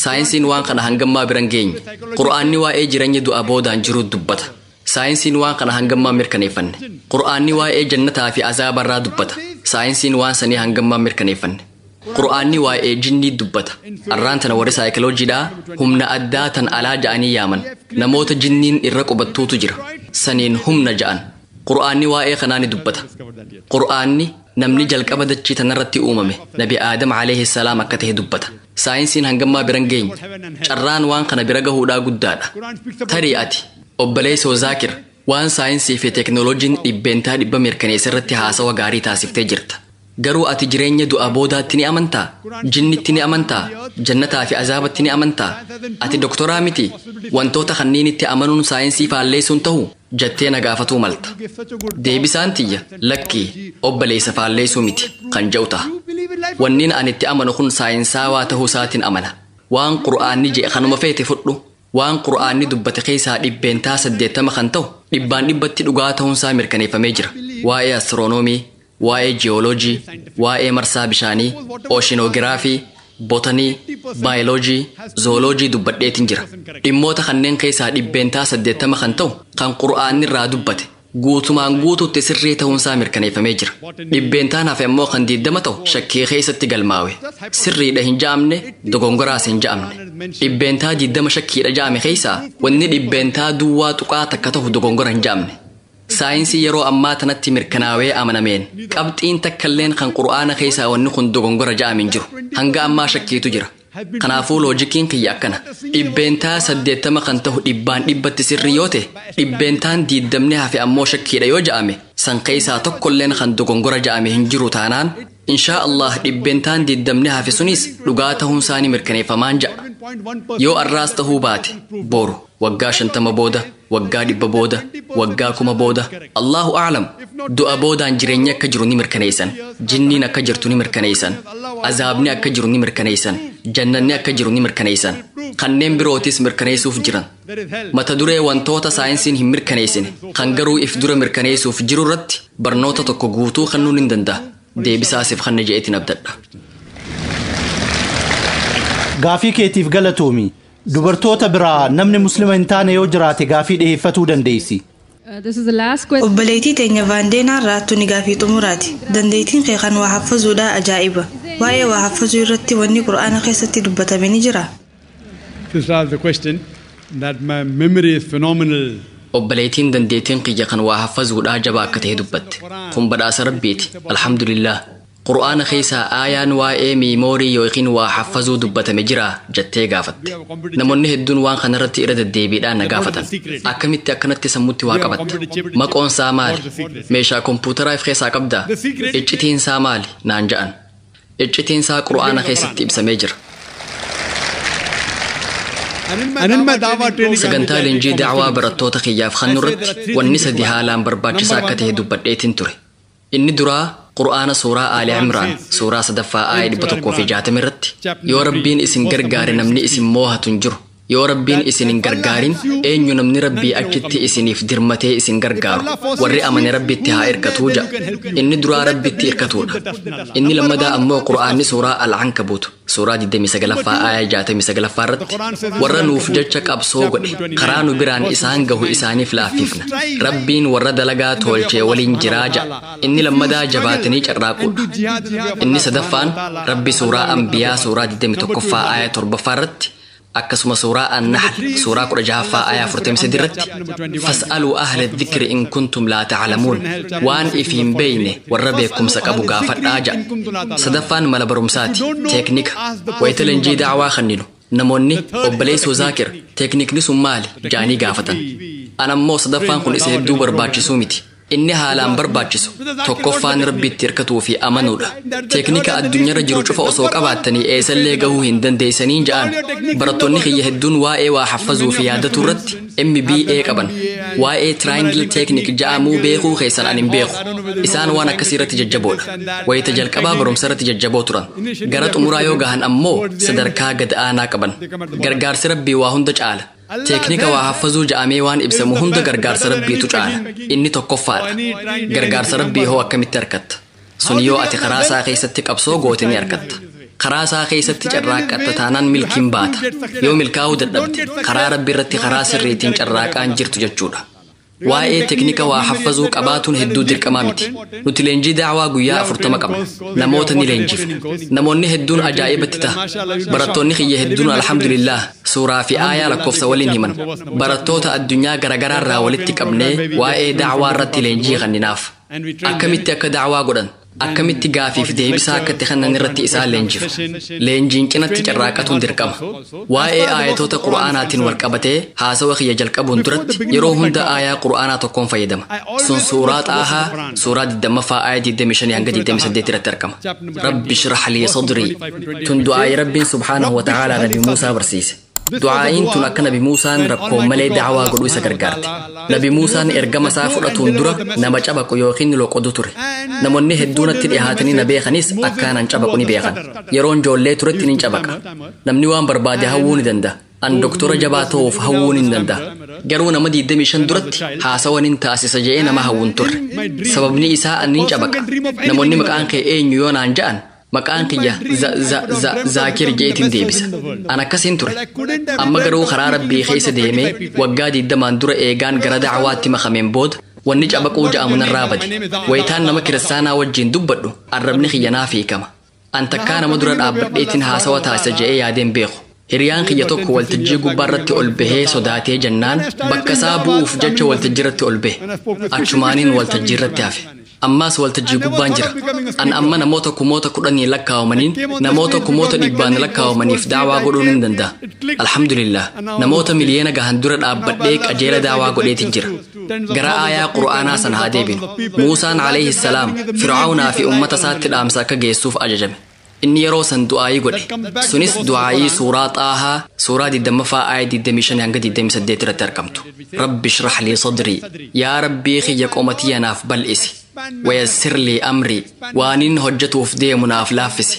Saayinsiin waan kana hangammaa biran geenye. Qur'aanni waa'ee jireenya du'a boodaan jiru dubbata. Saayinsiin waan kana hangammaa mirkaneeffanne. Qur'aanni waa'ee jannataa fi azaabarraa dubbata. Saayinsiin waan sanii hangammaa mirkaneeffanne. Qur'aanni waa'ee jinnii dubbata. Arraan tana warri saayikiloojiidhaa humna addaa tan alaa ja'anii yaaman. Namoota jinniin irra qubattuutu jira. Saniin humna ja'an. Qur'aanni waa'ee kanaa ni dubbata. Qur'aanni namni jalqaba dachii tanarratti uumame Nabi Aadam alayhi salaam akka ta'e dubbata. Saayinsiin hangammaa biran geenye. Carraan waan kana bira gahuudhaa guddaadha. Tarii ati obboleessoo Zaakir waan saayinsii fi teekinooloojiin 100% mirkaneessa irratti haasawa gaarii taasiftee jirta. Garuu ati jireenya du'a boodaatti ni amantaa? Jinnitti ni amantaa? Jannataa fi azaabatti ni amantaa? Ati doktoraa miti? Wantoota kanniinitti amanuun saayinsii faalleessuun ta'u jettee na gaafatuu malta. Deebisaan tiyya lakkii obboleessa faalleessuu miti kan jedhu ta'a. Wanniin ani itti amanu kun saayinsaawaa ta'uu isaatiin amana. Waan qur'aanni je'e kanuma feete fudhu. Waan qur'aanni dubbate keessaa 80% kan ta'u 100% dhugaa ta'uunsaa mirkaneeffamee jira. Waa'ee astiroonoomii, Waa'ee jiyooloojii, waa'ee marsaa bishaanii, ooshinogiraafii, botanii, baayoloojii, zooloojii dubbadheetiin jira. Dhimmoota kanneen keessaa 80% kan ta'u kan qur'aanni irraa dubbate guutumaan guututti sirrii ta'uunsaa mirkaneeffamee jira. Dhibbeentaan hafe ammoo kan 20 ta'u shakkii keessatti galmaawe. Sirriidha hin ja'amne, dogongoraas hin ja'amne. 20% shakkiidha ja'ame keessaa wanni 0.1% ta'u dogongora hin ja'amne. Saayinsii yeroo ammaa tanatti mirkanaawee amanameen qabxiin takkalleen kan qur'aana keessaa wanni kun dogongora ja'ame hin jiru. Hanga ammaa shakkiitu jira. Kanaafuu loojikiin kiyya akkana. 80% kan ta'u 100% sirrii yoo ta'e, 20% hafe ammoo shakkiidha yoo ja'ame, san keessaa tokkolleen kan dogongora ja'ame hin jiru taanaan, inshaa Allah 20% hafe sunis dhugaa ta'uun isaanii mirkaneeffamaan ja'a. Yoo arraas ta'uu baate, boru waggaa 50 booda, waggaa 100 booda, waggaa 1000 booda, Allahu a'lam, du'a boodaan jireenyi akka jiru ni mirkaneessan, jinniin akka jirtu ni mirkaneessan, azaabni akka jiru ni mirkaneessan, jannanni akka jiru ni mirkaneessan, kanneen birootis mirkaneessuuf jiran. Mata duree wantoota saayinsiin hin mirkaneessine kan garuu if dura mirkaneessuuf jiru irratti barnoota tokko guutuu kennuun hin danda'a. Deebisaasiif kanna je'eetiin abdadha. Gaafii keetiif galatoomi. Dubartoota biraa namni muslima hin taane yoo jiraate gaafii dhiyeeffatuu dandeessi. Obboleettii teenya Vaandeenaa irraa tuni gaafii xumuraati. Dandeettiin kee kan waa haffazuudha ajaa'iba. Waa'ee waa haffazuu irratti wanni qur'aana keessatti dubbatame ni jira. This is the question that my memory is phenomenal. Obboleettiin dandeettiin kiyya kan waa haffazuudhaa jabaa akka ta'e dubbatte. Kun badhaasa Rabbiiti. Alhamdulillah. Qur'aana keessaa aayaan waa'ee miimoorii yookiin waa haffazuu dubbatame jira jettee gaafatte. Namoonni hedduun waan kanarratti irra deddeebiidhaan na gaafatan. Akkamitti akkanatti sammuutti waa qabatte? Maqoon isaa maali? Meeshaa kompuutaraa if keessaa qabdaa? Iccitiin isaa maali? Naan ja'an. Iccitiin isaa Qur'aana keessatti ibsamee jira. Sagantaa leenjii da'awaa barattoota kiyyaaf kennu irratti wanni sadi haalaan barbaachisaa akka ta'e dubbadheetiin ture. Inni duraa Qur'aana suuraa Aali Imraan suuraa 3ffaa aaya 160 irratti yoo Rabbiin isin gargaare namni isin moohatu hin jiru. Yoo Rabbiin isin hin gargaarin eenyu namni Rabbii achitti isiniif dirmatee isin gargaaru. Warri amane Rabbitti haa hirkatuu ja'a. Inni duraa Rabbitti hirkatuudha. Inni lammadaa ammoo Qur'aanni suuraa Al-Ankabuut suuraa 29ffaa aaya 69ffaa irratti warra nuuf jecha qabsoo godhe karaa nu biraan isaan gahu isaaniif laaffifna. Rabbiin warra dalagaa tolchee waliin jiraa ja'a. Inni lammadaa jabaatanii carraaquudha. Inni sadaffaan Rabbi suuraa Anbiyaa suuraa 21ffaa aaya 7ffaa irratti akkasuma suuraa An-Nahl suuraa 16ffaa aaya 43 irratti fas'aluu ahla dhikri in kuntum laa ta'lamuun waan if hin beeyne warra beekumsa qabu gaafadhaa ja'a. Sadaffaan mala barumsaati, teeknika. Wayita leenjii da'awaa kenninu namoonni obboleessoo Zaakir teeknikni sun maali jaanii gaafatan. Anammoo sadaffaan kun isa hedduu barbaachisuu miti. Inni haalaan barbaachisu tokkoffaan Rabbitti hirkatuu fi amanuudha. Teeknika addunyaarra jiru cufa osoo qabaattanii eessallee gahuu hin dandeessaniin ja'an. Barattoonni kiyya hedduun waa'ee waa haffazuu fi yaadatuu irratti MBA qaban. Waa'ee triangle technique ja'amuu beekuu keessan ani hin beeku. Isaan waan akkasii irratti jajjaboodha. Wayita jalqabaa barumsa irratti jajjaboo turan. Gara xumuraa yoo gahan ammoo sadarkaa gad aanaa qaban. Gargaarsi Rabbii waa hunda caala. Teeknika waa haffazuu ja'amee waan ibsamu hunda gargaarsa Rabbiitu caala. Inni tokkoffaadha. Gargaarsa Rabbii hoo akkamitti argatta? Sun yoo ati karaa isaa keessatti qabsoo goote ni argatta. Karaa isaa keessatti carraaqqatta taanaan milkiin baata. Yoo milkaa'uu dadhabde karaa Rabbii irratti karaa sirriitiin carraaqaan jirtu jechuudha. Waa'ee teeknika waa haffazuu qabaatuun hedduu dirqamaa miti. Nuti leenjii da'awaa guyyaa 40 qabna. Namoota ni leenjifna. Namoonni hedduun ajaa'ibatti ta'a. Barattoonni kiyya hedduun alhamdulillah suuraa fi aayaa lakkoofsa waliin himan. Barattoota addunyaa garaagaraa irraa walitti qabnee waa'ee da'awaa irratti leenjii kenninaaf. Akkamitti akka da'awaa godhan, akkamitti gaafiif deebisaa akka itti kennan irratti isaan leenjifna. Leenjiin cinatti carraaqatuun dirqama. Waa'ee aayatoota Qur'aanaatiin wal qabatee haasawa kiyya jalqabuun duratti yeroo hunda aayaa Qur'aanaa tokkoon fayyadama. Sun suuraa Xaahaa suuraa 20ffaa aaya 25 hanga 28 irratti argama. Rabbi shrah lii sadrii. Tun du'aayi Rabbiin subhaanahu wa ta'aalaa Nabi Muusaa barsiise. Du'aa'iin tun akka Nabi Muusaan rakkoon malee da'awaa godhuu isa gargaarte. Nabi Muusaan ergama isaa fudhatuun dura nama cabaqu yookiin loqodu ture. Namoonni hedduun natti dhihaatanii na beekanis akkaanan cabaqu ni beekan. Yeroon ijoollee turetti ni cabaqa. Namni waan barbaade hawwuu ni danda'a. An doktora jabaa ta'uuf hawwuun hin danda'a. Garuu nama 25 duratti haasawa nin taasisa je'ee nama hawwuun turre. Sababni isaa an nin cabaqa. Namoonni maqaan kee eenyu yoo naan ja'an maqaan kiyya Zaakir je'eetiin deebisa. An akkasiin ture. Amma garuu karaa Rabbii keessa deemee waggaa 20 dura eegaan gara da'awaatti makameen booda wanni cabaquu ja'amu narraa bade. Wayitaan nama kiristaanaa wajjin dubbadhu arrabni kiyya naaf hiikama. An takkaa nama dura dhaabbadheetiin haasawa taasisa je'ee yaadeen beeku. Hiriyaan kiyya tokko waltajjii gubbaarratti ol bahee sodaatee jennaan bakka isaa bu'uuf jecha waltajjiirratti ol bahe. Achumaaniin waltajjiirratti hafe. Ammaas waltajjii gubbaan jira. An amma namoota 10,000 lakkaa'amaniin namoota 100,000 lakkaa'amaniif daawaa godhuun hin danda'a. Alhamdulillah namoota miliyoona gahan dura dhaabbadhee qajeela daawaa godheetiin jira. Gara aayaa Qur'aanaa san haa deebinu. Muusaan alayhi salaam Fir'aawnaa fi uummata isaatti dhaamsa akka geessuuf ajajame. Inni yeroo san du'aayii godhe. Sunis du'aayii suuraa Xaahaa suuraa 20ffaa aaya 25 hanga 28 irratti argamtu. Rabbi shrah lii sadrii. Yaa Rabbii kiyya qomatiyya naaf bal'isi. Wayassir lii amrii. Waanin hojjetuuf deemu naaf laaffisi.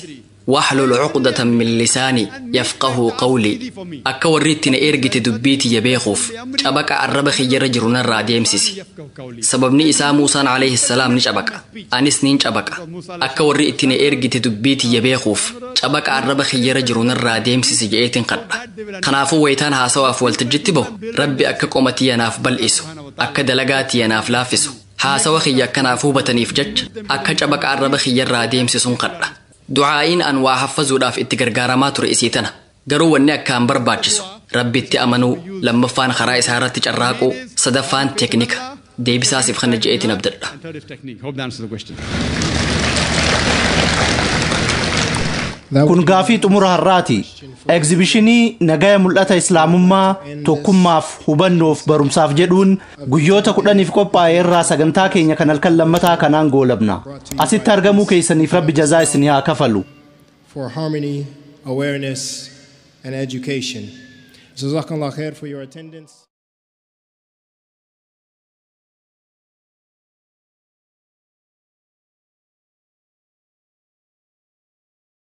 Wahlul cuqdatan min lisaanii yafqahuu qawlii. Akka warri itti na ergite dubbii tiyya beekuuf cabaqa arraba kiyyarra jiru narraa deemsisi. Sababni isaa Muusaan alayhi salaam ni cabaqa. Anis nin cabaqa. Akka warri itti na ergite dubbii tiyya beekuuf cabaqa arraba kiyyarra jiru narraa deemsisi je'eetiin kadha. Kanaafuu wayitaan haasawaaf waltajjitti bahu Rabbi akka qoma tiyya naaf bal'isu, akka dalagaa tiyya naaf laaffisu, haasawa kiyya akkanaaf hubataniif jecha akka cabaqa arraba kiyyarraa deemsisuun kadha. Du'aa'iin an waa haffazuudhaaf itti gargaaramaa ture isii tana. Garuu wanni akkaan barbaachisu Rabbitti amanuu, lammaffaan karaa isaa irratti carraaquu, sadaffaan teeknika. Deebisaasiif kana je'eetiin abdadha. Kun gaafii xumura har'aati. Egzibishinii nagaya mul'ata Islaamummaa tokkummaaf hubannoof barumsaaf jedhuun guyyoota 10 qophaa'e irraa sagantaa keenya kan halkan lammataa kanaan goolabna. Asitti argamuu keessaniif Rabbi jazaa isinii haa kafalu. For harmony, awareness and education. Jazakallah khair for your attendance.